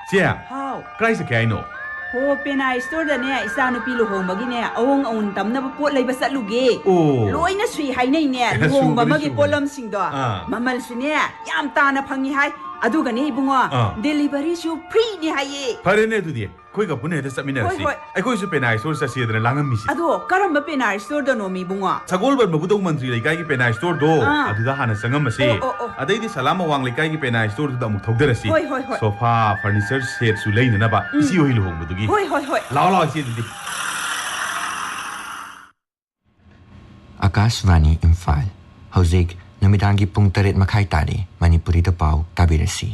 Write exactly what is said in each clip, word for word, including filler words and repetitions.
ꯆꯦ, ꯍꯥꯎ꯫ ꯀꯗꯥꯏ ꯆꯠꯀꯦ ꯍꯥꯏꯅꯣ? ꯍꯣ, ꯄꯦꯅꯥ ꯁ꯭ꯇꯣꯔꯗꯅꯦ, ꯏꯆꯥ ꯅꯨꯄꯤ ꯂꯨꯍꯣꯡꯕꯒꯤꯅꯦ, ꯑꯑꯣꯡ ꯑꯑꯣꯟ ꯇꯝꯅꯕ ꯄꯣꯠ ꯂꯩꯕ ꯆꯠꯂꯨꯒꯦ꯫ ꯑꯣ꯫ ꯂꯣꯏꯅ ꯁꯨꯏ ꯍꯥꯏꯅꯩꯅꯦ, ꯑꯦ, ꯂꯨꯍꯣꯡꯕ ꯁꯨꯕꯅꯤ, ꯑꯃꯒꯤ ꯁꯨꯕꯅꯤ꯫ ꯄꯣꯠꯂꯝꯁꯤꯡꯗꯣ꯫ ꯑꯥ꯫ ꯃꯃꯜꯁꯨꯅꯦ, ꯌꯥꯝ ꯇꯥꯅ ꯐꯪꯉꯤ ꯍꯥꯏ꯫ ꯑꯗꯨꯒꯅꯦ ꯏꯕꯨꯡꯉꯣ, ꯑꯥ꯫ ꯗꯦꯂꯤꯚꯔꯤꯁꯨ ꯐ꯭ꯔꯤꯅꯤ ꯍꯥꯏꯌꯦ꯫ ꯐꯔꯦꯅꯦ ꯑꯗꯨꯗꯤ, ꯑꯩꯈꯣꯏꯒ ꯄꯨꯟꯅ ꯍꯦꯛꯇ ꯆꯠꯃꯤꯟꯅꯔꯁꯤ꯫ ꯍꯣꯏ, ꯍꯣꯏ꯫ ꯑꯩꯈꯣꯏꯁꯨ ꯄꯦꯅꯥ ꯁ꯭ꯇꯣꯔ ꯆꯠꯁꯦꯗꯅ ꯂꯥꯡꯉꯝꯃꯤꯁꯤ꯫ ꯑꯗꯣ ꯀꯔꯝꯕ ꯄꯦꯅꯥ ꯁ꯭ꯇꯣꯔꯗꯅꯣ ꯃꯤꯕꯨꯡꯉꯣ? ꯁꯒꯣꯜꯕꯟ ꯃꯕꯨꯗꯧ ꯃꯟꯇ꯭ꯔꯤ ꯂꯩꯀꯥꯏꯒꯤ ꯄꯦꯅꯥ ꯁ꯭ꯇꯣꯔꯗꯣ, ꯑꯥ꯫ ꯑꯗꯨꯗ ꯍꯥꯟꯅ ꯆꯪꯉꯝꯃꯁꯤ꯫ ꯑꯣ, ꯑꯣ, ꯑꯣ꯫ ꯑꯗꯩꯗꯤ ꯁꯂꯥꯝ ꯑꯋꯥꯡ ꯂꯩꯀꯥꯏꯒꯤ ꯄꯦꯅꯥ ꯁ꯭ꯇꯣꯔꯗꯨꯗ ꯑꯃꯨꯛ ꯊꯧꯗꯔꯁꯤ꯫ ꯍꯣꯏ, ꯍꯣꯏ, ꯍꯣꯏ꯫ ꯁꯣꯐꯥ, ꯐꯔꯅꯤꯆꯔ ꯁꯦꯠꯁꯨ ꯂꯩꯅꯅꯕ, ꯎꯝ꯫ ꯏꯆꯦ ꯍꯣꯏ ꯂꯨꯍꯣꯡꯕꯗꯨꯒꯤ꯫ ꯍꯣꯏ, ꯍꯣꯏ, ꯍꯣꯏ꯫ ꯂꯥꯛꯑꯣ, ꯂꯥꯛꯑꯣ, ꯏꯆꯦ ꯑꯗꯨꯗꯤ꯫ ꯑꯀꯥꯁꯕꯥꯅꯤ ꯏꯝꯐꯥꯜ꯫ ꯍꯧꯖꯤꯛ ꯅꯨꯃꯤꯗꯥꯡꯒꯤ ꯄꯨꯡ ꯇꯔꯦꯠ ꯃꯈꯥꯏ ꯇꯥꯔꯦ꯫ ꯃꯅꯤꯄꯨꯔꯤꯗ ꯄꯥꯎ ꯇꯥꯕꯤꯔꯁꯤ꯫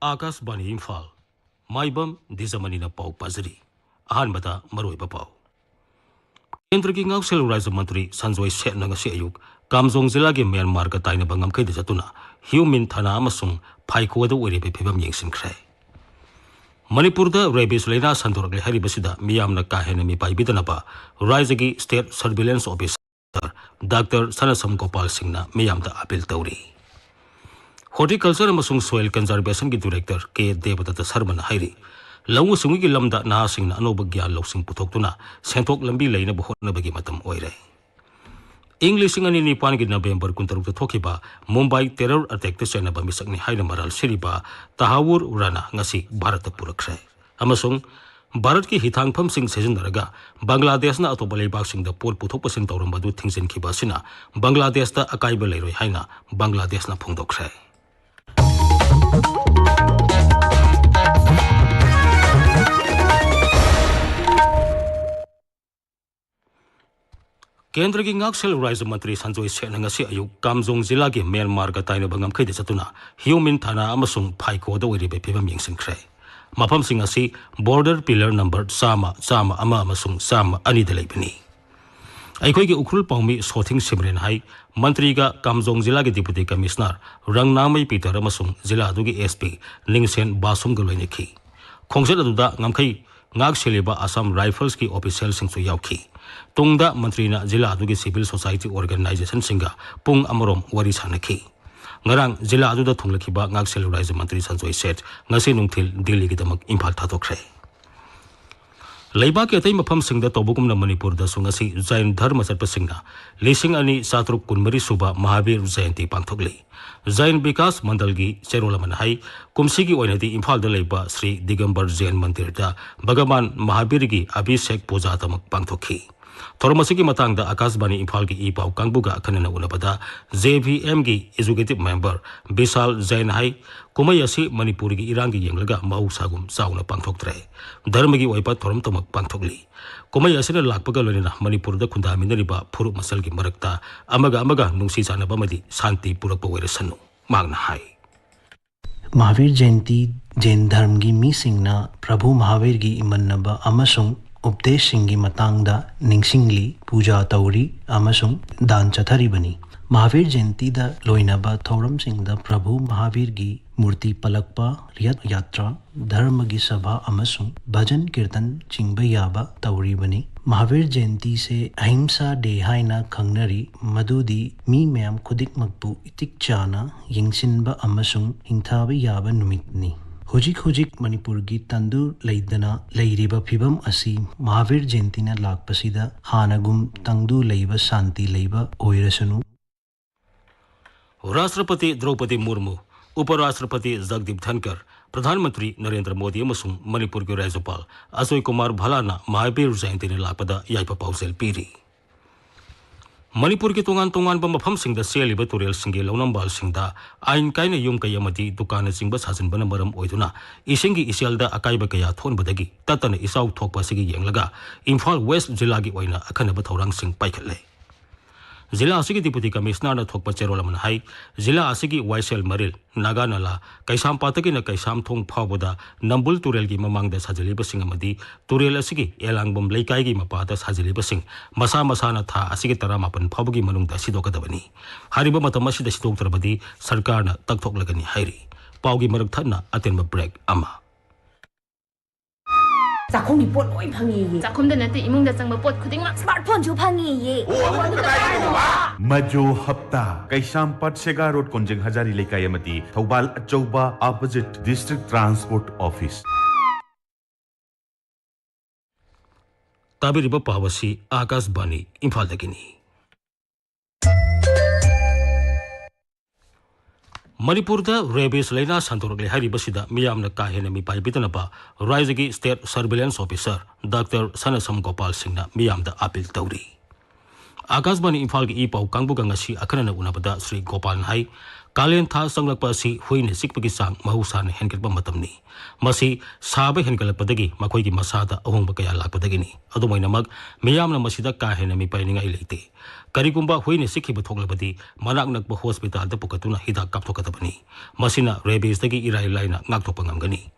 ꯑꯥꯀꯥꯁꯕꯥꯅꯤ ꯏꯝꯐꯥꯜ, ꯃꯥꯏꯕꯝ ꯗꯤꯖꯃꯅꯤꯅ ꯄꯥꯎ ꯄꯥꯖꯔꯤ꯫ ꯑꯍꯥꯟꯕꯗ ꯃꯔꯨꯑꯣꯏꯕ ꯄꯥꯎ꯫ ꯀꯦꯟꯗ꯭ꯔꯒꯤ ꯉꯥꯛꯁꯦꯜ ꯔꯥꯖ꯭ꯌ ꯃꯟꯇ꯭ꯔꯤ ꯁꯟꯖꯣꯏ ꯁꯦꯠꯅ ꯉꯁꯤ ꯑꯌꯨꯛ ꯀꯥꯝꯖꯣꯡ ꯖꯤꯂꯥꯒꯤ ꯃ꯭ꯌꯥꯟꯃꯥꯔꯒ ꯇꯥꯏꯅꯕ ꯉꯝꯈꯩꯗ ꯆꯠꯇꯨꯅ ꯍ꯭ꯌꯨꯃꯤꯟ ꯊꯥꯅꯥ ꯑꯃꯁꯨꯡ ꯐꯥꯏꯈꯣꯗ ꯑꯣꯏꯔꯤꯕ ꯐꯤꯕꯝ ꯌꯦꯡꯁꯤꯟꯈ꯭ꯔꯦ꯫ ꯃꯅꯤꯄꯨꯔꯗ ꯔꯦꯕꯤꯁ ꯂꯥꯏꯅꯥ ꯁꯟꯗꯣꯔꯛꯂꯦ ꯍꯥꯏꯔꯤꯕꯁꯤꯗ ꯃꯤꯌꯥꯝꯅ ꯀꯥ ꯍꯦꯟꯅ ꯃꯤꯄꯥꯏꯕꯤꯗꯅꯕ ꯔꯥꯖ꯭ꯌꯒꯤ state surveillance officer doctor Sanasam Gopal ꯁꯤꯡꯅ ꯃꯤꯌꯥꯝꯗ ꯑꯥꯄꯤꯜ ꯇꯧꯔꯤ꯫ ꯍꯣꯔꯇꯤꯀꯜꯆꯔ ꯑꯃꯁꯨꯡ ꯁꯣꯏꯜ ꯀꯟꯖꯔꯕꯦꯁꯟꯒꯤ ꯗꯤꯔꯦꯛꯇꯔ ꯀꯦ ꯗꯦꯕꯗꯠꯇ ꯁꯔꯃꯅ ꯍꯥꯏꯔꯤ, ꯂꯧꯎ ꯁꯤꯡꯎꯒꯤ ꯂꯝꯗ ꯅꯍꯥꯁꯤꯡꯅ ꯑꯅꯧꯕ ꯒ꯭ꯌꯥꯟ ꯂꯧꯁꯤꯡ ꯄꯨꯊꯣꯛꯇꯨꯅ ꯁꯦꯟꯊꯣꯛ ꯂꯝꯕꯤ ꯂꯩꯅꯕ ꯍꯣꯠꯅꯕꯒꯤ ꯃꯇꯝ ꯑꯣꯏꯔꯦ꯫ ꯏꯪ ꯂꯤꯁꯤꯡ ꯑꯅꯤ ꯅꯤꯄꯥꯟꯒꯤ ꯅꯕꯦꯝꯕꯔ ꯀꯨꯟꯇꯔꯨꯛꯇ ꯊꯣꯛꯈꯤꯕ ꯃꯨꯝꯕꯥꯏ ꯇꯦꯔꯔ ꯑꯦꯇꯦꯛꯇ ꯆꯦꯟꯅꯕ ꯃꯤꯁꯛꯅꯤ ꯍꯥꯏꯅ ꯃꯔꯥꯜ ꯁꯤꯔꯤꯕ ꯇꯍꯥꯋꯨꯔ ꯔꯥꯅꯥ ꯉꯁꯤ ꯚꯥꯔꯠꯇ ꯄꯨꯔꯛꯈ꯭ꯔꯦ꯫ ꯑꯃꯁꯨꯡ ꯚꯥꯔꯠꯀꯤ ꯍꯤꯊꯥꯡꯐꯝꯁꯤꯡ ꯁꯤꯖꯤꯟꯅꯔꯒ ꯕꯪꯒ꯭ꯂꯥꯗꯦꯁꯅ ꯑꯇꯣꯞꯄ ꯂꯩꯕꯥꯛꯁꯤꯡꯗ ꯄꯣꯠ ꯄꯨꯊꯣꯛ ꯄꯨꯁꯤꯟ ꯇꯧꯔꯝꯕꯗꯨ ꯊꯤꯡꯖꯤꯟꯈꯤꯕ ꯑꯁꯤꯅ ꯕꯪꯒ꯭ꯂꯥꯗꯦꯁꯇ ꯑꯀꯥꯏꯕ ꯂꯩꯔꯣꯏ ꯍꯥꯏꯅ ꯕꯪꯒ꯭ꯂꯥꯗꯦꯁꯅ ꯐꯣꯡꯗꯣꯛꯈ꯭ꯔꯦ꯫ ꯀꯦꯟꯗ꯭ꯔꯒꯤ ꯉꯥꯛꯁꯦꯜ ꯔꯥꯖ꯭ꯌ ꯃꯟꯇ꯭ꯔꯤ ꯁꯟꯖꯣꯏ ꯁꯦꯠꯅ ꯉꯁꯤ ꯑꯌꯨꯛ ꯀꯥꯝꯖꯣꯡ ꯖꯤꯂꯥꯒꯤ ꯃ꯭ꯌꯥꯟꯃꯥꯔꯒ ꯇꯥꯏꯅꯕ ꯉꯝꯈꯩꯗ ꯆꯠꯇꯨꯅ ꯍ꯭ꯌꯨꯃꯤꯟ ꯊꯥꯅꯥ ꯑꯃꯁꯨꯡ ꯐꯥꯏꯀꯣꯗ ꯑꯣꯏꯔꯤꯕ ꯐꯤꯕꯝ ꯌꯦꯡꯁꯤꯟꯈ꯭ꯔꯦ꯫ ꯃꯐꯝꯁꯤꯡ ꯑꯁꯤ ꯕꯣꯔꯗꯔ ꯄꯤꯂꯔ ꯅꯝꯕꯔ ꯆꯥꯝꯃ, ꯆꯥꯝꯃ ꯑꯃ ꯑꯃꯁꯨꯡ ꯆꯥꯝꯃ ꯑꯅꯤꯗ ꯂꯩꯕꯅꯤ꯫ ꯑꯩꯈꯣꯏꯒꯤ ꯎꯈ꯭ꯔꯨꯜ ꯄꯥꯎꯃꯤ ꯁꯣꯊꯤꯡ ꯁꯤꯃꯔꯦꯟ ꯍꯥꯏ, ꯃꯟꯇ꯭ꯔꯤꯒ ꯀꯥꯝꯖꯣꯡ ꯖꯤꯂꯥꯒꯤ ꯗꯤꯄꯨꯇꯤ ꯀꯃꯤꯁꯅꯔ ꯔꯪꯅꯥꯃꯩ ꯄꯤꯇꯔ ꯑꯃꯁꯨꯡ ꯖꯤꯂꯥ ꯑꯗꯨꯒꯤ ꯑꯦꯁ ꯄꯤ ꯅꯤꯡꯁꯦꯟ ꯕꯥꯁꯨꯝꯒ ꯂꯣꯏꯅꯈꯤ꯫ ꯈꯣꯡꯆꯠ ꯑꯗꯨꯗ ꯉꯝꯈꯩ ꯉꯥꯛ ꯁꯦꯜꯂꯤꯕ ꯑꯁꯥꯝ ꯔꯥꯏꯐꯜꯁꯀꯤ ꯑꯣꯐꯤꯁꯤꯌꯦꯜꯁꯤꯡꯁꯨ ꯌꯥꯎꯈꯤ꯫ ꯇꯨꯡꯗ ꯃꯟꯇ꯭ꯔꯤꯅ ꯖꯤꯂꯥ ꯑꯗꯨꯒꯤ ꯁꯤꯚꯤꯜ ꯁꯣꯁꯥꯏꯇꯤ ꯑꯣꯔꯒꯅꯥꯏꯖꯦꯁꯟꯁꯤꯡꯒ ꯄꯨꯡ ꯑꯃꯔꯣꯝ ꯋꯥꯔꯤ ꯁꯥꯅꯈꯤ꯫ ꯉꯔꯥꯡ ꯖꯤꯂꯥ ꯑꯗꯨꯗ ꯊꯨꯡꯂꯈꯤꯕ ꯉꯥꯛꯁꯦꯜ ꯔꯥꯖ꯭ꯌ ꯃꯟꯇ꯭ꯔꯤ ꯁꯟꯖꯣꯏ ꯁꯦꯊ ꯉꯁꯤ ꯅꯨꯡꯊꯤꯜ ꯗꯤꯜꯂꯤꯒꯤꯗꯃꯛ ꯏꯝꯐꯥꯜ ꯊꯥꯗꯣꯛꯈ꯭ꯔꯦ꯫ ꯂꯩꯕꯥꯛꯀꯤ ꯑꯇꯩ ꯃꯐꯝꯁꯤꯡꯗ ꯇꯧꯕꯒꯨꯝꯅ ꯃꯅꯤꯄꯨꯔꯗꯁꯨ ꯉꯁꯤ ꯖꯩꯟ ꯙꯔꯃ ꯆꯠꯄꯁꯤꯡꯅ ꯂꯤꯁꯤꯡ ꯑꯅꯤ ꯆꯥꯇ꯭ꯔꯨꯛ ꯀꯨꯟꯃꯔꯤ ꯁꯨꯕ ꯃꯍꯥꯕꯤꯔ ꯖꯌꯟꯇꯤ ꯄꯥꯡꯊꯣꯛꯂꯤ꯫ ꯖꯩꯟ ꯕꯤꯀꯥꯁ ꯃꯟꯗꯜꯒꯤ ꯆꯦꯔꯣꯜ ꯑꯃꯅ ꯍꯥꯏ, ꯀꯨꯝꯁꯤꯒꯤ ꯑꯣꯏꯅꯗꯤ ꯏꯝꯐꯥꯜꯗ ꯂꯩꯕ ꯁ꯭ꯔꯤ ꯗꯤꯒꯝꯕꯔ ꯖꯩꯟ ꯃꯟꯗꯤꯔꯗ ꯚꯒꯕꯥꯟ ꯃꯍꯥꯕꯤꯔꯒꯤ ꯑꯚꯤꯁꯦꯛ ꯄꯨꯖꯥ ꯇꯃꯛ ꯄꯥꯡꯊꯣꯛꯈꯤ꯫ ꯊꯧꯔꯝ ꯑꯁꯤꯒꯤ ꯃꯇꯥꯡꯗ ꯑꯀꯥꯁꯕꯥꯅꯤ ꯏꯝꯐꯥꯜꯒꯤ ꯏ ꯄꯥꯎ ꯀꯥꯡꯕꯨꯒ ꯑꯈꯟꯅꯅ ꯎꯅꯕꯗ ꯖꯦ ꯚꯤ ꯑꯦꯝꯒꯤ ꯑꯦꯛꯖꯤꯀ꯭ꯌꯨꯇꯤꯚ ꯃꯦꯝꯕꯔ ꯕꯤꯁꯥꯜ ꯖꯩꯟ ꯍꯥꯏ, ꯀꯨꯝꯍꯩ ꯑꯁꯤ ꯃꯅꯤꯄꯨꯔꯒꯤ ꯏꯔꯥꯡꯒꯤ ꯌꯦꯡꯂꯒ ꯃꯍꯧꯁꯥꯒꯨꯝ ꯆꯥꯎꯅ ꯄꯥꯡꯊꯣꯛꯇ꯭ꯔꯦ꯫ ꯙꯔꯃꯒꯤ ꯑꯣꯏꯕ ꯊꯧꯔꯝ ꯇꯃꯛ ꯄꯥꯡꯊꯣꯛꯂꯤ꯫ ꯀꯨꯝꯍꯩ ꯑꯁꯤꯅ ꯂꯥꯛꯄꯒ ꯂꯣꯏꯅꯅ ꯃꯅꯤꯄꯨꯔꯗ ꯈꯨꯟꯗꯥꯃꯤꯟꯅꯔꯤꯕ ꯐꯨꯔꯨꯞ ꯃꯁꯦꯜꯒꯤ ꯃꯔꯛꯇ ꯑꯃꯒ ꯑꯃꯒ ꯅꯨꯡꯁꯤ ꯆꯥꯟꯅꯕ ꯑꯃꯗꯤ ꯁꯥꯟꯇꯤ ꯄꯨꯔꯛꯄ ꯑꯣꯏꯔꯁꯅꯨ, ꯃꯍꯥꯛꯅ ꯍꯥꯏ꯫ ꯃꯍꯥꯕꯤꯔ ꯖꯌꯟꯇꯤ ꯖꯩꯟ ꯙꯔꯝꯒꯤ ꯃꯤꯁꯤꯡꯅ ꯄ꯭ꯔꯚꯨ ꯃꯍꯥꯕꯤꯔꯒꯤ ꯏꯃꯟꯅꯕ ꯑꯃꯁꯨꯡ ꯎꯄꯗꯦꯁꯁꯤꯡꯒꯤ ꯃꯇꯥꯡꯗ ꯅꯤꯡꯁꯤꯡꯂꯤ, ꯄꯨꯖꯥ ꯇꯧꯔꯤ ꯑꯃꯁꯨꯡ ꯗꯥꯟ ꯆꯠꯊꯔꯤꯕꯅꯤ꯫ ꯃꯍꯥꯕꯤꯔ ꯖꯌꯟꯇꯤꯗ ꯂꯣꯏꯅꯕ ꯊꯧꯔꯝꯁꯤꯡꯗ ꯄ꯭ꯔꯚꯨ ꯃꯍꯥꯕꯤꯔꯒꯤ ꯃꯨꯔꯇꯤ ꯄꯂꯛꯄ, ꯔꯊ ꯌꯥꯇ꯭ꯔꯥ, ꯙꯔꯃꯒꯤ ꯁꯚꯥ ꯑꯃꯁꯨꯡ ꯚꯖꯟ ꯀꯤꯔꯇꯟ ꯆꯤꯡꯕ ꯌꯥꯕ ꯇꯧꯔꯤꯕꯅꯤ꯫ ꯃꯍꯥꯕꯤꯔ ꯖꯌꯟꯇꯤꯁꯦ ꯑꯍꯤꯝꯁꯥ ꯗꯦ ꯍꯥꯏꯅ ꯈꯪꯅꯔꯤ, ꯃꯗꯨꯗꯤ ꯃꯤ ꯃꯌꯥꯝ ꯈꯨꯗꯤꯡꯃꯛꯄꯨ ꯏꯇꯤꯛ ꯆꯥꯅ ꯌꯦꯡꯁꯤꯟꯕ ꯑꯃꯁꯨꯡ ꯍꯤꯡꯊꯕ ꯌꯥꯕ ꯅꯨꯃꯤꯠꯅꯤ꯫ ꯍꯧꯖꯤꯛ ꯍꯧꯖꯤꯛ ꯃꯅꯤꯄꯨꯔꯒꯤ ꯇꯪꯗꯨ ꯂꯩꯗꯅ ꯂꯩꯔꯤꯕ ꯐꯤꯕꯝ ꯑꯁꯤ ꯃꯍꯥꯕꯤꯔ ꯖꯌꯟꯇꯤꯅ ꯂꯥꯛꯄꯁꯤꯗ ꯍꯥꯟꯅꯒꯨꯝ ꯇꯪꯗꯨ ꯂꯩꯕ, ꯁꯥꯟꯇꯤ ꯂꯩꯕ ꯑꯣꯏꯔꯁꯅꯨ꯫ ꯔꯥꯁꯇ꯭ꯔꯄꯇꯤ ꯗ꯭ꯔꯧꯄꯗꯤ ꯃꯨꯔꯃꯨ, ꯎꯄ ꯔꯥꯁꯇ꯭ꯔꯄꯇꯤ ꯖꯒꯗꯤꯞ ꯙꯟꯀꯔ, ꯄ꯭ꯔꯙꯥꯟ ꯃꯟꯇ꯭ꯔꯤ ꯅꯔꯦꯟꯗ꯭ꯔ ꯃꯣꯗꯤ ꯑꯃꯁꯨꯡ ꯃꯅꯤꯄꯨꯔꯒꯤ ꯔꯥꯖ꯭ꯌꯄꯥꯜ ꯑꯖꯣꯏ ꯀꯨꯃꯥꯔ ꯚꯥꯂꯥꯅ ꯃꯍꯥꯕꯤꯔ ꯖꯌꯟꯇꯤꯅ ꯂꯥꯛꯄꯗ ꯌꯥꯏꯐ ꯄꯥꯎꯖꯦꯜ ꯄꯤꯔꯤ꯫ ꯃꯅꯤꯄꯨꯔꯒꯤ ꯇꯣꯉꯥꯟ ꯇꯣꯉꯥꯟꯕ ꯃꯐꯝꯁꯤꯡꯗ ꯆꯦꯜꯂꯤꯕ ꯇꯨꯔꯦꯜꯁꯤꯡꯒꯤ ꯂꯧꯅꯝꯕꯥꯜꯁꯤꯡꯗ ꯑꯥꯏꯟ ꯀꯥꯏꯅ ꯌꯨꯝ ꯀꯩ ꯑꯃꯗꯤ ꯗꯨꯀꯥꯟꯅꯆꯤꯡꯕ ꯁꯥꯖꯤꯟꯕꯅ ꯃꯔꯝ ꯑꯣꯏꯗꯨꯅ ꯏꯁꯤꯡꯒꯤ ꯏꯆꯦꯜꯗ ꯑꯀꯥꯏꯕ ꯀꯌꯥ ꯊꯣꯛꯍꯟꯕꯗꯒꯤ ꯇꯠꯇꯅ ꯏꯆꯥꯎ ꯊꯣꯛꯄ ꯑꯁꯤꯒꯤ ꯌꯦꯡꯂꯒ ꯏꯝꯐꯥꯜ ꯋꯦꯁ ꯖꯤꯂꯥꯒꯤ ꯑꯣꯏꯅ ꯑꯈꯟꯅꯕ ꯊꯧꯔꯥꯡꯁꯤꯡ ꯄꯥꯏꯈꯠꯂꯦ꯫ ꯖꯤꯂꯥ ꯑꯁꯤꯒꯤ ꯗꯤꯄꯨꯇꯤ ꯀꯃꯤꯁꯅꯔꯅ ꯊꯣꯛꯄ ꯆꯦꯔꯣꯜ ꯑꯃꯅ ꯍꯥꯏ, ꯖꯤꯂꯥ ꯑꯁꯤꯒꯤ ꯋꯥꯏꯁꯦꯜ ꯃꯔꯤꯜ, ꯅꯥꯒꯥ ꯅꯂꯥ, ꯀꯩꯁꯥꯝꯄꯥꯠꯇꯒꯤꯅ ꯀꯩꯁꯥꯝꯊꯣꯡ ꯐꯥꯎꯕꯗ ꯅꯝꯕꯨꯜ ꯇꯨꯔꯦꯜꯒꯤ ꯃꯃꯥꯡꯗ ꯁꯥꯖꯤꯜꯂꯤꯕꯁꯤꯡ ꯑꯃꯗꯤ ꯇꯨꯔꯦꯜ ꯑꯁꯤꯒꯤ ꯑꯦꯂꯥꯡꯕꯝ ꯂꯩꯀꯥꯏꯒꯤ ꯃꯄꯥꯗ ꯁꯥꯖꯤꯜꯂꯤꯕꯁꯤꯡ ꯃꯁꯥ ꯃꯁꯥꯅ ꯊꯥ ꯑꯁꯤꯒꯤ ꯇꯔꯥꯃꯥꯄꯟ ꯐꯥꯎꯕꯒꯤ ꯃꯅꯨꯡꯗ ꯁꯤꯗꯣꯛꯀꯗꯕꯅꯤ꯫ ꯍꯥꯏꯔꯤꯕ ꯃꯇꯝ ꯑꯁꯤꯗ ꯁꯤꯗꯣꯛꯇ꯭ꯔꯕꯗꯤ ꯁꯔꯀꯥꯔꯅ ꯇꯛꯊꯣꯛꯂꯒꯅꯤ ꯍꯥꯏꯔꯤ꯫ ꯄꯥꯎꯒꯤ ꯃꯔꯛ ꯊꯠꯅ ꯑꯇꯦꯟꯕ ꯕ꯭ꯔꯦꯛ ꯑꯃ꯫ ꯆꯥꯛꯈꯨꯝꯒꯤ ꯄꯣꯠ ꯂꯣꯏ ꯐꯪꯉꯦꯌꯦ꯫ ꯆꯥꯛꯈꯨꯝꯗ ꯅꯠꯇꯦ, ꯏꯃꯨꯡꯗ ꯆꯪꯕ ꯄꯣꯠ ꯈꯨꯗꯤꯡꯃꯛ꯫ Smart phoneꯁꯨ ꯐꯪꯉꯦꯌꯦ꯫ ꯑꯣ, ꯑꯗꯨ ꯀꯗꯥꯏꯗꯅꯣꯕ? ꯃꯖꯣ ꯍꯞꯇꯥ, ꯀꯩꯁꯥꯝꯄꯥꯠ ꯁꯦꯒꯥ ꯔꯣꯗ, ꯀꯣꯟꯖꯦꯡ ꯍꯖꯥꯔꯤ ꯂꯩꯀꯥꯏ ꯑꯃꯗꯤ ꯊꯧꯕꯥꯜ ꯑꯆꯧꯕ, opposite District Transport Office. ꯇꯥꯕꯤꯔꯤꯕ ꯄꯥꯎ ꯑꯁꯤ ꯑꯥꯀꯥꯁꯕꯥꯅꯤ ꯏꯝꯐꯥꯜꯗꯒꯤꯅꯤ꯫ ꯃꯅꯤꯄꯨꯔꯗ ꯔꯦꯕꯤꯁ ꯂꯥꯏꯅꯥ ꯁꯟꯗꯣꯔꯛꯂꯦ ꯍꯥꯏꯔꯤꯕꯁꯤꯗ ꯃꯤꯌꯥꯝꯅ ꯀꯥ ꯍꯦꯟꯅ ꯃꯤꯄꯥꯏꯕꯤꯗꯅꯕ ꯔꯥꯖ꯭ꯌꯒꯤ State Surveillance Officer doctor Sanasam Gopal ꯁꯤꯡꯅ ꯃꯤꯌꯥꯝꯗ ꯑꯥꯄꯤꯜ ꯇꯧꯔꯤ꯫ ꯑꯥꯀꯥꯁꯕꯥꯅꯤ ꯏꯝꯐꯥꯜꯒꯤ ꯏ ꯄꯥꯎ ꯀꯥꯡꯕꯨꯒ ꯉꯁꯤ ꯑꯈꯟꯅꯅ ꯎꯅꯕꯗ ꯁ꯭ꯔꯤ ꯒꯣꯄꯥꯜꯅ ꯍꯥꯏ, ꯀꯥꯂꯦꯟ ꯊꯥ ꯆꯪꯂꯛꯄ ꯑꯁꯤ ꯍꯨꯏꯅ ꯆꯤꯛꯄꯒꯤ ꯆꯥꯡ ꯃꯍꯧꯁꯥꯅ ꯍꯦꯟꯒꯠꯄ ꯃꯇꯝꯅꯤ꯫ ꯃꯁꯤ ꯁꯥꯕ ꯍꯦꯟꯒꯠꯂꯛꯄꯗꯒꯤ ꯃꯈꯣꯏꯒꯤ ꯃꯁꯥꯗ ꯑꯍꯣꯡꯕ ꯀꯌꯥ ꯂꯥꯛꯄꯗꯒꯤꯅꯤ꯫ ꯑꯗꯨꯝ ꯑꯣꯏꯅꯃꯛ, ꯃꯤꯌꯥꯝꯅ ꯃꯁꯤꯗ ꯀꯥ ꯍꯦꯟꯅ ꯃꯤꯄꯥꯏꯅꯤꯡꯉꯥꯏ ꯂꯩꯇꯦ꯫ ꯀꯔꯤꯒꯨꯝꯕ ꯍꯨꯏꯅ ꯆꯤꯛꯈꯤꯕ ꯊꯣꯛꯂꯕꯗꯤ, ꯃꯅꯥꯛ ꯅꯛꯄ ꯍꯣꯁꯄꯤꯇꯥꯜꯗ ꯄꯨꯈꯠꯇꯨꯅ ꯍꯤꯗꯥꯛ ꯀꯥꯞꯊꯣꯛꯀꯗꯕꯅꯤ꯫ ꯃꯁꯤꯅ ꯔꯦꯕꯤꯁꯇꯒꯤ ꯏꯔꯥꯏ ꯂꯥꯏꯅ ꯉꯥꯛꯊꯣꯛꯄ ꯉꯝꯒꯅꯤ꯫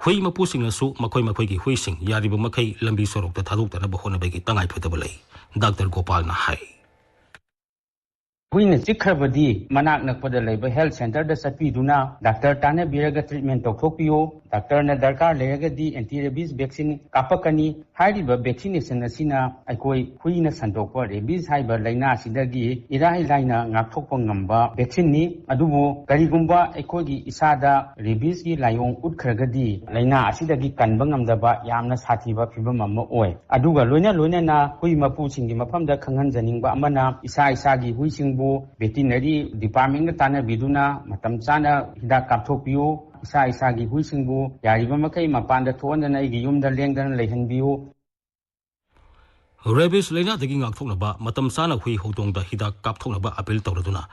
ꯍꯨꯏ ꯃꯄꯨꯁꯤꯡꯅꯁꯨ ꯃꯈꯣꯏ ꯃꯈꯣꯏꯒꯤ ꯍꯨꯏꯁꯤꯡ ꯌꯥꯔꯤꯕ ꯃꯈꯩ ꯂꯝꯕꯤ ꯁꯣꯔꯣꯛꯇ ꯊꯥꯗꯣꯛꯇꯅꯕ ꯍꯣꯠꯅꯕꯒꯤ ꯇꯉꯥꯏꯐꯗꯕ ꯂꯩ꯫ ꯗꯥꯛꯇꯔ ꯒꯣꯄꯥꯜꯅ ꯍꯥꯏ꯫ ꯍꯨꯏꯅ ꯆꯤꯛꯈ꯭ꯔꯕꯗꯤ ꯃꯅꯥꯛ ꯅꯛꯄꯗ ꯂꯩꯕ health centreꯗ ꯆꯠꯄꯤꯗꯨꯅ ꯗꯥꯛꯇꯔ ꯇꯥꯟꯅꯕꯤꯔꯒ treatment ꯇꯧꯊꯣꯛꯄꯤꯌꯨ꯫ ꯗꯥꯛꯇꯔꯅ ꯗꯔꯀꯥꯔ ꯂꯩꯔꯒꯗꯤ anti rabies vaccine ꯀꯥꯞꯄꯛꯀꯅꯤ꯫ ꯍꯥꯏꯔꯤꯕ vaccination ꯑꯁꯤꯅ ꯑꯩꯈꯣꯏ ꯍꯨꯏꯅ ꯁꯟꯗꯣꯛꯄ rabies ꯍꯥꯏꯕ ꯂꯥꯏꯅꯥ ꯑꯁꯤꯗꯒꯤ ꯏꯔꯥꯏ ꯂꯥꯏꯅ ꯉꯥꯛꯊꯣꯛꯄ ꯉꯝꯕ vaccineꯅꯤ꯫ ꯑꯗꯨꯕꯨ ꯀꯔꯤꯒꯨꯝꯕ ꯑꯩꯈꯣꯏꯒꯤ ꯏꯁꯥꯗ rabiesꯀꯤ ꯂꯥꯏꯑꯣꯡ ꯎꯠꯈ꯭ꯔꯒꯗꯤ, ꯂꯥꯏꯅꯥ ꯑꯁꯤꯗꯒꯤ ꯀꯟꯕ ꯉꯝꯗꯕ ꯌꯥꯝꯅ ꯁꯥꯊꯤꯕ ꯐꯤꯕꯝ ꯑꯃ ꯑꯣꯏ꯫ ꯑꯗꯨꯒ ꯂꯣꯏꯅ ꯂꯣꯏꯅꯅ ꯍꯨꯏ ꯃꯄꯨꯁꯤꯡꯒꯤ ꯃꯐꯝꯗ ꯈꯪꯍꯟꯖꯅꯤꯡꯕ ꯑꯃꯅ, ꯏꯁꯥ ꯏꯁꯥꯒꯤ ꯍꯨꯏꯁꯤꯡꯕꯨ veterinary departmentꯒ ꯇꯥꯟꯅꯕꯤꯗꯨꯅ ꯃꯇꯝ ꯆꯥꯅ ꯍꯤꯗꯥꯛ ꯀꯥꯞꯊꯣꯛꯄꯤꯌꯨ꯫ ꯏꯁꯥ ꯏꯁꯥꯒꯤ ꯍꯨꯏꯁꯤꯡꯕꯨ ꯌꯥꯔꯤꯕ ꯃꯈꯩ ꯃꯄꯥꯟꯗ ꯊꯣꯛꯍꯟꯗꯅ ꯑꯩꯒꯤ ꯌꯨꯝꯗ ꯂꯦꯡꯗꯅ ꯂꯩꯍꯟꯕꯤꯌꯨ꯫ ꯔꯦꯕꯤꯁ ꯂꯥꯏꯅꯥꯗꯒꯤ ꯉꯥꯛꯊꯣꯛꯅꯕ ꯃꯇꯝ ꯆꯥꯅ ꯍꯨꯏ ꯍꯧꯗꯣꯡꯗ ꯍꯤꯗꯥꯛ ꯀꯥꯞꯊꯣꯛꯅꯕ ꯑꯥꯄꯤꯜ ꯇꯧꯔꯗꯨꯅ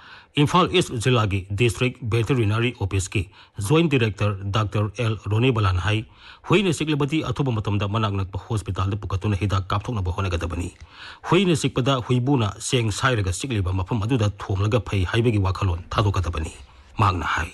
ꯏꯝꯐꯥꯜ ꯏꯁ꯭ꯠ ꯖꯤꯂꯥꯒꯤ District Veterinary Officeꯀꯤ Joint Director ꯗꯥꯛꯇꯔ ꯑꯦꯜ ꯔꯣꯅꯤꯕꯂꯥꯅ ꯍꯥꯏ, ꯍꯨꯏꯅ ꯆꯤꯛꯂꯕꯗꯤ ꯑꯊꯨꯕ ꯃꯇꯝꯗ ꯃꯅꯥꯛ ꯅꯛꯄ ꯍꯣꯁꯄꯤꯇꯥꯜꯗ ꯄꯨꯈꯠꯇꯨꯅ ꯍꯤꯗꯥꯛ ꯀꯥꯞꯊꯣꯛꯅꯕ ꯍꯣꯠꯅꯒꯗꯕꯅꯤ꯫ ꯍꯨꯏꯅ ꯆꯤꯛꯄꯗ ꯍꯨꯏꯕꯨꯅ ꯆꯦꯡ ꯁꯥꯏꯔꯒ ꯆꯤꯛꯂꯤꯕ ꯃꯐꯝ ꯑꯗꯨꯗ ꯊꯣꯝꯂꯒ ꯐꯩ ꯍꯥꯏꯕꯒꯤ ꯋꯥꯈꯜꯂꯣꯟ ꯊꯥꯗꯣꯛꯀꯗꯕꯅꯤ, ꯃꯍꯥꯛꯅ ꯍꯥꯏ꯫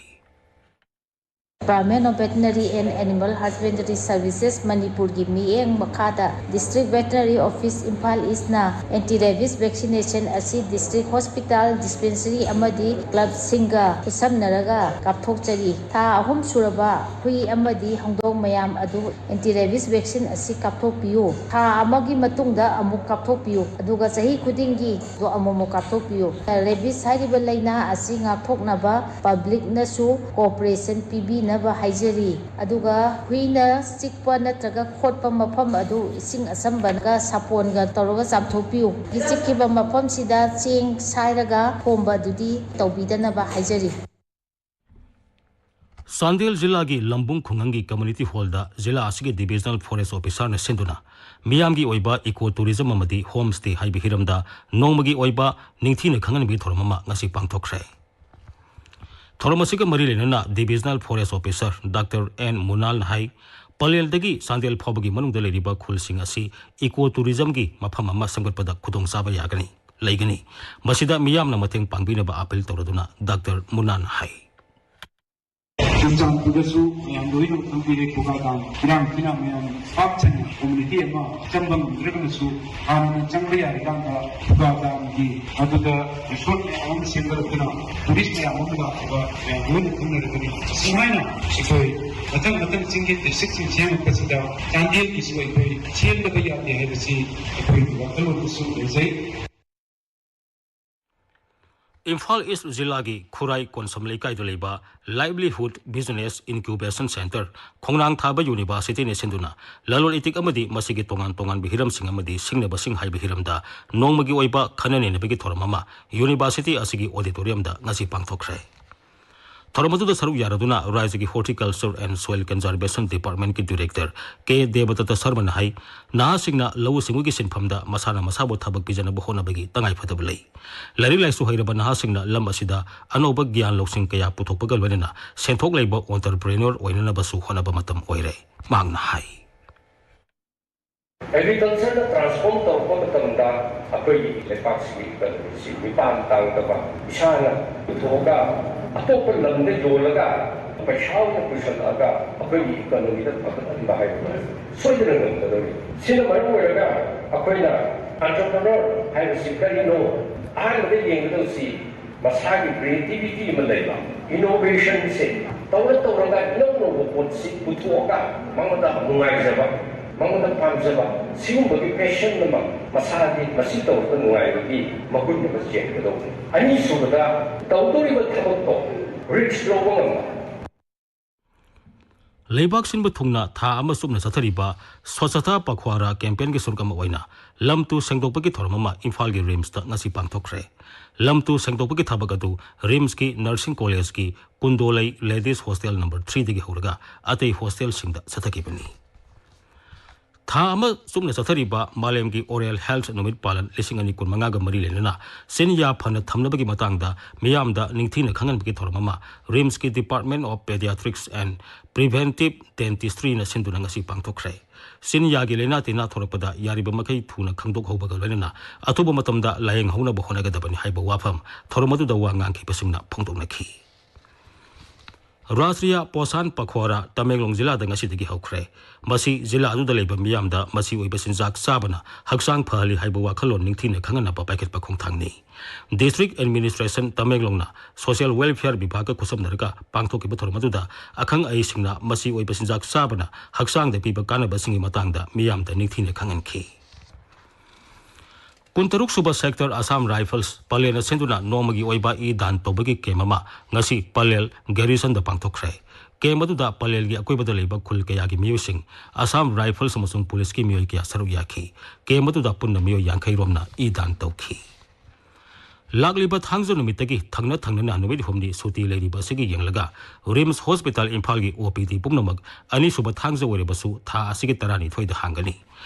Department of Veterinary and Animal Husbandry Services ꯃꯅꯤꯄꯨꯔꯒꯤ ꯃꯤꯠꯌꯦꯡ ꯃꯈꯥꯗ District Veterinary Office Imphal ꯏꯁꯅ anti rabies vaccination ꯑꯁꯤ district hospital, dispensary ꯑꯃꯗꯤ clubꯁꯤꯡꯒ ꯈꯨꯠꯁꯝꯅꯔꯒ ꯀꯥꯞꯊꯣꯛꯆꯔꯤ꯫ ꯊꯥ ꯑꯍꯨꯝ ꯁꯨꯔꯕ ꯍꯨꯏ ꯑꯃꯗꯤ ꯍꯧꯗꯣꯡ ꯃꯌꯥꯝ ꯑꯗꯨ anti rabies vaccine ꯑꯁꯤ ꯀꯥꯞꯊꯣꯛꯄꯤꯌꯨ꯫ ꯊꯥ ꯑꯃꯒꯤ ꯃꯇꯨꯡꯗ ꯑꯃꯨꯛ ꯀꯥꯞꯊꯣꯛꯄꯤꯌꯨ, ꯑꯗꯨꯒ ꯆꯍꯤ ꯈꯨꯗꯤꯡꯒꯤ ꯑꯃꯨꯛꯃꯨꯛ ꯀꯥꯞꯊꯣꯛꯄꯤꯌꯨ꯫ Rabies ꯍꯥꯏꯔꯤꯕ ꯂꯥꯏꯅꯥ ꯑꯁꯤ ꯉꯥꯛꯊꯣꯛꯅꯕ publicꯅꯁꯨ cooperation ꯄꯤꯕꯤꯅꯕ ꯍꯥꯏꯖꯔꯤ꯫ ꯑꯗꯨꯒ ꯍꯨꯏꯅ ꯆꯤꯛꯄ ꯅꯠꯇ꯭ꯔꯒ ꯈꯣꯠꯄ ꯃꯐꯝ ꯑꯗꯨ ꯏꯁꯤꯡ ꯑꯆꯝꯕꯒ ꯁꯥꯄꯣꯟꯒ ꯇꯧꯔꯒ ꯆꯥꯝꯊꯣꯛꯄꯤꯌꯨ꯫ ꯆꯤꯛꯈꯤꯕ ꯃꯐꯝꯁꯤꯗ ꯆꯦꯡ ꯁꯥꯏꯔꯒ ꯊꯣꯝꯕ ꯑꯗꯨꯗꯤ ꯇꯧꯕꯤꯗꯅꯕ ꯍꯥꯏꯖꯔꯤ꯫ ꯆꯥꯟꯗꯦꯜ ꯖꯤꯂꯥꯒꯤ ꯂꯝꯕꯨꯡ ꯈꯨꯡꯒꯪꯒꯤ community hallꯗ ꯖꯤꯂꯥ ꯑꯁꯤꯒꯤ divisional forest officerꯅ ꯁꯤꯟꯗꯨꯅ ꯃꯤꯌꯥꯝꯒꯤ ꯑꯣꯏꯕ eco tourism ꯑꯃꯗꯤ home stay ꯍꯥꯏꯕ ꯍꯤꯔꯝꯗ ꯅꯣꯡꯃꯒꯤ ꯑꯣꯏꯕ ꯅꯤꯡꯊꯤꯅ ꯈꯪꯍꯟꯕꯒꯤ ꯊꯧꯔꯝ ꯑꯃ ꯉꯁꯤ ꯄꯥꯡꯊꯣꯛꯈ꯭ꯔꯦ꯫ ꯊꯧꯔꯝ ꯑꯁꯤꯒ ꯃꯔꯤ ꯂꯩꯅꯅ divisional forest officer Doctor N ꯃꯨꯅꯥꯜꯅ ꯍꯥꯏ, ꯄꯂꯦꯜꯗꯒꯤ ꯆꯥꯟꯗꯦꯜ ꯐꯥꯎꯕꯒꯤ ꯃꯅꯨꯡꯗ ꯂꯩꯔꯤꯕ ꯈꯨꯜꯁꯤꯡ ꯑꯁꯤ eco tourismꯒꯤ ꯃꯐꯝ ꯑꯃ ꯁꯦꯝꯒꯠꯄꯗ ꯈꯨꯗꯣꯡꯆꯥꯕ ꯌꯥꯒꯅꯤ, ꯂꯩꯒꯅꯤ꯫ ꯃꯁꯤꯗ ꯃꯤꯌꯥꯝꯅ ꯃꯇꯦꯡ ꯄꯥꯡꯕꯤꯅꯕ appeal ꯇꯧꯔꯗꯨꯅ Doctor ꯃꯨꯅꯥꯜꯅ ꯍꯥꯏ꯫ ꯆꯨꯔꯆꯥꯟꯄꯨꯔꯗꯁꯨ ꯃꯌꯥꯝ ꯂꯣꯏꯅꯃꯛ ꯈꯪꯕꯤꯔꯦ, ꯈꯨꯒꯥ ꯗꯥꯝ ꯏꯔꯥꯡꯁꯤꯅ ꯃꯌꯥꯝ ꯄꯥꯛ ꯁꯟꯅ community ꯑꯃ ꯆꯪꯕ ꯉꯝꯗ꯭ꯔꯒꯅꯁꯨ ꯍꯥꯟꯅ ꯆꯪꯕ ꯌꯥꯔꯤꯀꯥꯟꯗ ꯈꯨꯒꯥ ꯗꯥꯝꯒꯤ ꯑꯗꯨꯗ resort ꯃꯌꯥꯝ ꯑꯃ ꯁꯦꯝꯒꯠꯂꯛꯇꯨꯅ tourist ꯃꯌꯥꯝ ꯑꯃ ꯂꯥꯛꯄꯗ ꯃꯌꯥꯝ ꯂꯣꯏꯅ ꯈꯪꯅꯔꯒꯅꯤ꯫ ꯁꯨꯃꯥꯏꯅ ꯑꯩꯈꯣꯏ ꯃꯊꯪ ꯃꯊꯪ ꯆꯤꯡꯒꯤ districtꯁꯤꯡ ꯁꯦꯝꯃꯛꯄꯁꯤꯗ ꯆꯥꯟꯗꯦꯜꯒꯤꯁꯨ ꯑꯩꯈꯣꯏ ꯁꯦꯝꯗꯕ ꯌꯥꯗꯦ ꯍꯥꯏꯕꯁꯤ ꯑꯩꯈꯣꯏꯒꯤ ꯋꯥꯈꯜꯂꯣꯟꯗꯁꯨ ꯂꯩꯖꯩ꯫ ꯏꯝꯐꯥꯜ ꯏꯁ ꯖꯤꯂꯥꯒꯤ ꯈꯨꯔꯥꯏ ꯀꯣꯟꯁꯝ ꯂꯩꯀꯥꯏꯗ ꯂꯩꯕ Livelihood Business Incubation Centre, ꯈꯣꯡꯅꯥꯡ ꯊꯥꯕ universityꯅ ꯁꯤꯟꯗꯨꯅ ꯂꯂꯣꯟ ꯏꯇꯤꯛ ꯑꯃꯗꯤ ꯃꯁꯤꯒꯤ ꯇꯣꯉꯥꯟ ꯇꯣꯉꯥꯟꯕ ꯍꯤꯔꯝꯁꯤꯡ ꯑꯃꯗꯤ ꯁꯤꯡꯅꯕꯁꯤꯡ ꯍꯥꯏꯕ ꯍꯤꯔꯝꯗ ꯅꯣꯡꯃꯒꯤ ꯑꯣꯏꯕ ꯈꯟꯅ ꯅꯩꯅꯕꯒꯤ ꯊꯧꯔꯝ ꯑꯃ university ꯑꯁꯤꯒꯤ auditoriumꯗ ꯉꯁꯤ ꯄꯥꯡꯊꯣꯛꯈ꯭ꯔꯦ꯫ ꯊꯧꯔꯝ ꯑꯗꯨꯗ ꯁꯔꯨꯛ ꯌꯥꯔꯗꯨꯅ ꯔꯥꯖ꯭ꯌꯒꯤ Horticulture and Soil Conservation Departmentꯀꯤ director ꯀꯦ ꯗꯦꯕꯗꯠꯇ ꯁꯔꯃꯅ ꯍꯥꯏ, ꯅꯍꯥꯁꯤꯡꯅ ꯂꯧꯎ ꯁꯤꯡꯎꯒꯤ ꯁꯤꯟꯐꯝꯗ ꯃꯁꯥꯅ ꯃꯁꯥꯕꯨ ꯊꯕꯛ ꯄꯤꯖꯅꯕ ꯍꯣꯠꯅꯕꯒꯤ ꯇꯉꯥꯏꯐꯗꯕ ꯂꯩ꯫ ꯂꯥꯏꯔꯤꯛ ꯂꯥꯏꯁꯨ ꯍꯩꯔꯕ ꯅꯍꯥꯁꯤꯡꯅ ꯂꯝ ꯑꯁꯤꯗ ꯑꯅꯧꯕ ꯒ꯭ꯌꯥꯟ ꯂꯧꯁꯤꯡ ꯀꯌꯥ ꯄꯨꯊꯣꯛꯄꯒ ꯂꯣꯏꯅꯅ ꯁꯦꯟꯊꯣꯛ ꯂꯩꯕ entrepreneur ꯑꯣꯏꯅꯅꯕꯁꯨ ꯍꯣꯠꯅꯕ ꯃꯇꯝ ꯑꯣꯏꯔꯦ, ꯃꯍꯥꯛꯅ ꯍꯥꯏ꯫ Agricultureꯗ transform ꯇꯧꯔꯛꯄ ꯃꯇꯝꯗ ꯑꯩꯈꯣꯏꯒꯤ ꯂꯩꯄꯥꯛꯁꯤꯒꯤ economyꯁꯤ ꯃꯤꯄꯥꯟ ꯇꯥꯡꯗꯕ, ꯏꯁꯥꯅ ꯄꯨꯊꯣꯛꯑꯒ ꯑꯇꯣꯞꯄ ꯂꯝꯗ ꯌꯣꯜꯂꯒ ꯄꯩꯁꯥ ꯑꯣꯏꯅ ꯄꯨꯁꯜꯂꯛꯑꯒ ꯑꯩꯈꯣꯏꯒꯤ ꯏꯀꯣꯅꯣꯃꯤꯗ ꯐꯒꯠꯍꯟꯕ ꯍꯥꯏꯕꯗꯣ ꯁꯣꯏꯗꯅ ꯉꯝꯒꯗꯧꯔꯤ꯫ ꯁꯤꯅ ꯃꯔꯝ ꯑꯣꯏꯔꯒ ꯑꯩꯈꯣꯏꯅ ꯑꯦꯟꯇꯔꯄ꯭ꯔꯦꯅꯔ ꯍꯥꯏꯕꯁꯤ ꯀꯔꯤꯅꯣ? ꯑꯍꯥꯟꯕꯗ ꯌꯦꯡꯒꯗꯧꯁꯤ ꯃꯁꯥꯒꯤ ꯀ꯭ꯔꯤꯌꯦꯇꯤꯕꯤꯇꯤ ꯑꯃ ꯂꯩꯕ, ꯏꯅꯣꯚꯦꯁꯟꯁꯦ ꯇꯧꯔ ꯇꯧꯔꯒ ꯏꯅꯧ ꯅꯧꯕ ꯄꯣꯠꯁꯤ ꯄꯨꯊꯣꯛꯑꯒ ꯃꯉꯣꯟꯗ ꯅꯨꯡꯉꯥꯏꯖꯕ, ꯃꯉꯣꯟꯗ ꯄꯥꯝꯖꯕ, ꯁꯤꯒꯨꯝꯕꯒꯤ ꯄꯦꯁꯟ ꯑꯃ ꯃꯁꯥꯒꯤ ꯃꯁꯤ ꯇꯧꯔꯒ ꯅꯨꯡꯉꯥꯏꯕꯒꯤ ꯃꯒꯨꯟ ꯑꯃ ꯆꯦꯟꯒꯗꯧꯕꯅꯤ꯫ ꯑꯅꯤꯁꯨꯕꯗ, ꯇꯧꯗꯣꯔꯤꯕ ꯊꯕꯛꯇꯣ ꯔꯤꯁ꯭ꯛ ꯂꯧꯕ ꯉꯝꯕ꯫ ꯂꯩꯕꯥꯛ ꯁꯤꯟꯕ ꯊꯨꯡꯅ ꯊꯥ ꯑꯃ ꯆꯨꯞꯅ ꯆꯠꯊꯔꯤꯕ ꯁ꯭ꯋꯆꯇꯥ ꯄꯈ꯭ꯋꯥꯔꯥ ꯀꯦꯝꯄꯦꯟꯒꯤ ꯁꯔꯨꯛ ꯑꯃ ꯑꯣꯏꯅ ꯂꯝ ꯇꯨ ꯁꯦꯡꯗꯣꯛꯄꯒꯤ ꯊꯧꯔꯝ ꯑꯃ ꯏꯝꯐꯥꯜꯒꯤ ꯔꯤꯝꯁꯇ ꯉꯁꯤ ꯄꯥꯡꯊꯣꯛꯈ꯭ꯔꯦ꯫ ꯂꯝ ꯇꯨ ꯁꯦꯡꯗꯣꯛꯄꯒꯤ ꯊꯕꯛ ꯑꯗꯨ ꯔꯤꯝꯁꯀꯤ ꯅꯔꯁꯤꯡ ꯀꯣꯂꯦꯖꯀꯤ ꯀꯨꯟꯗꯣꯂꯩ ꯂꯦꯗꯤꯁ ꯍꯣꯁꯇꯦꯜ ꯅꯝꯕꯔ ꯊ꯭ꯔꯤꯗꯒꯤ ꯍꯧꯔꯒ ꯑꯇꯩ ꯍꯣꯁꯇꯦꯜꯁꯤꯡꯗ ꯆꯠꯊꯈꯤꯕꯅꯤ꯫ ꯊꯥ ꯑꯃ ꯆꯨꯞꯅ ꯆꯠꯊꯔꯤꯕ ꯃꯥꯂꯦꯝꯒꯤ ꯑꯣꯔꯦꯜ ꯍꯦꯜꯊ ꯅꯨꯃꯤꯠ ꯄꯥꯂꯟ ꯂꯤꯁꯤꯡ ꯑꯅꯤ ꯀꯨꯟꯃꯉꯥꯒ ꯃꯔꯤ ꯂꯩꯅꯅ ꯆꯤꯟꯌꯥ ꯐꯅ ꯊꯝꯅꯕꯒꯤ ꯃꯇꯥꯡꯗ ꯃꯤꯌꯥꯝꯗ ꯅꯤꯡꯊꯤꯅ ꯈꯪꯍꯟꯕꯒꯤ ꯊꯧꯔꯝ ꯑꯃ ꯔꯤꯝꯁꯀꯤ Department of Pediatrics and Preventive Dentistryꯅ ꯁꯤꯟꯗꯨꯅ ꯉꯁꯤ ꯄꯥꯡꯊꯣꯛꯈ꯭ꯔꯦ꯫ ꯆꯤꯟꯌꯥꯒꯤ ꯂꯥꯏꯅꯥ ꯇꯤꯟꯅꯥ ꯊꯣꯔꯛꯄꯗ ꯌꯥꯔꯤꯕ ꯃꯈꯩ ꯊꯨꯅ ꯈꯪꯗꯣꯛꯍꯧꯕꯒ ꯂꯣꯏꯅꯅ ꯑꯊꯨꯕ ꯃꯇꯝꯗ ꯂꯥꯏꯌꯦꯡꯍꯧꯅꯕ ꯍꯣꯠꯅꯒꯗꯕꯅꯤ ꯍꯥꯏꯕ ꯋꯥꯐꯝ ꯊꯧꯔꯝ ꯑꯗꯨꯗ ꯋꯥ ꯉꯥꯡꯈꯤꯕꯁꯤꯡꯅ ꯐꯣꯡꯗꯣꯛꯅꯈꯤ꯫ ꯔꯥꯁꯇ꯭ꯔꯤꯌꯥ ꯄꯣꯁꯥꯟ ꯄꯈ꯭ꯋꯥꯔꯥ ꯇꯃꯦꯡꯂꯣꯡ ꯖꯤꯂꯥꯗ ꯉꯁꯤꯗꯒꯤ ꯍꯧꯈ꯭ꯔꯦ꯫ ꯃꯁꯤ ꯖꯤꯂꯥ ꯑꯗꯨꯗ ꯂꯩꯕ ꯃꯤꯌꯥꯝꯗ ꯃꯆꯤ ꯑꯣꯏꯕ ꯆꯤꯟꯖꯥꯛ ꯆꯥꯕꯅ ꯍꯛꯆꯥꯡ ꯐꯍꯜꯂꯤ ꯍꯥꯏꯕ ꯋꯥꯈꯜꯂꯣꯟ ꯅꯤꯡꯊꯤꯅ ꯈꯪꯍꯟꯅꯕ ꯄꯥꯏꯈꯠꯄ ꯈꯣꯡꯊꯥꯡꯅꯤ꯫ ꯗꯤꯁꯇ꯭ꯔꯤꯛ ꯑꯦꯗꯃꯤꯅꯤꯁꯇ꯭ꯔꯦꯁꯟ ꯇꯃꯦꯡꯂꯣꯡꯅ ꯁꯣꯁꯤꯌꯦꯜ ꯋꯦꯜꯐꯤꯌꯔ ꯕꯤꯚꯥꯒꯀ ꯈꯨꯠꯁꯝꯅꯔꯒ ꯄꯥꯡꯊꯣꯛꯈꯤꯕ ꯊꯧꯔꯝ ꯑꯗꯨꯗ ꯑꯈꯪ ꯑꯍꯩꯁꯤꯡꯅ ꯃꯆꯤ ꯑꯣꯏꯕ ꯆꯤꯟꯖꯥꯛ ꯆꯥꯕꯅ ꯍꯛꯆꯥꯡꯗ ꯄꯤꯕ ꯀꯥꯟꯅꯕꯁꯤꯡꯒꯤ ꯃꯇꯥꯡꯗ ꯃꯤꯌꯥꯝꯗ ꯅꯤꯡꯊꯤꯅ ꯈꯪꯍꯟꯈꯤ꯫ ꯀꯨꯟꯇꯔꯨꯛ ꯁꯨꯕ ꯁꯦꯛꯇꯔ ꯑꯁꯥꯝ ꯔꯥꯏꯐꯜꯁ ꯄꯂꯦꯜꯅ ꯁꯤꯟꯗꯨꯅ ꯅꯣꯡꯃꯒꯤ ꯑꯣꯏꯕ ꯏ ꯗꯥꯟ ꯇꯧꯕꯒꯤ ꯀꯦꯝ ꯑꯃ ꯉꯁꯤ ꯄꯂꯦꯜ ꯒꯦꯔꯤꯁꯟꯗ ꯄꯥꯡꯊꯣꯛꯈ꯭ꯔꯦ꯫ ꯀꯦꯝ ꯑꯗꯨꯗ ꯄꯂꯦꯜꯒꯤ ꯑꯀꯣꯏꯕꯗ ꯂꯩꯕ ꯈꯨꯜ ꯀꯌꯥꯒꯤ ꯃꯤꯑꯣꯏꯁꯤꯡ, ꯑꯁꯥꯝ ꯔꯥꯏꯐꯜꯁ ꯑꯃꯁꯨꯡ ꯄꯨꯂꯤꯁꯀꯤ ꯃꯤꯑꯣꯏ ꯀꯌꯥ ꯁꯔꯨꯛ ꯌꯥꯈꯤ꯫ ꯀꯦꯝ ꯑꯗꯨꯗ ꯄꯨꯟꯅ ꯃꯤꯑꯣꯏ ꯌꯥꯡꯈꯩ ꯔꯣꯝꯅ ꯏ ꯗꯥꯟ ꯇꯧꯈꯤ꯫ ꯂꯥꯛꯂꯤꯕ ꯊꯥꯡꯖ ꯅꯨꯃꯤꯠꯇꯒꯤ ꯊꯪꯅ ꯊꯪꯅꯅ ꯅꯨꯃꯤꯠ ꯍꯨꯝꯅꯤ ꯁꯨꯇꯤ ꯂꯩꯔꯤꯕ ꯑꯁꯤꯒꯤ ꯌꯦꯡꯂꯒ ꯔꯤꯝꯁ ꯍꯣꯁꯄꯤꯇꯥꯜ ꯏꯝꯐꯥꯜꯒꯤ ꯑꯣ ꯄꯤ ꯗꯤ ꯄꯨꯝꯅꯃꯛ ꯑꯅꯤꯁꯨꯕ ꯊꯥꯡꯖ ꯑꯣꯏꯔꯕꯁꯨ ꯊꯥ ꯑꯁꯤꯒꯤ ꯇꯔꯥꯅꯤꯊꯣꯏꯗ ꯍꯥꯡꯒꯅꯤ꯫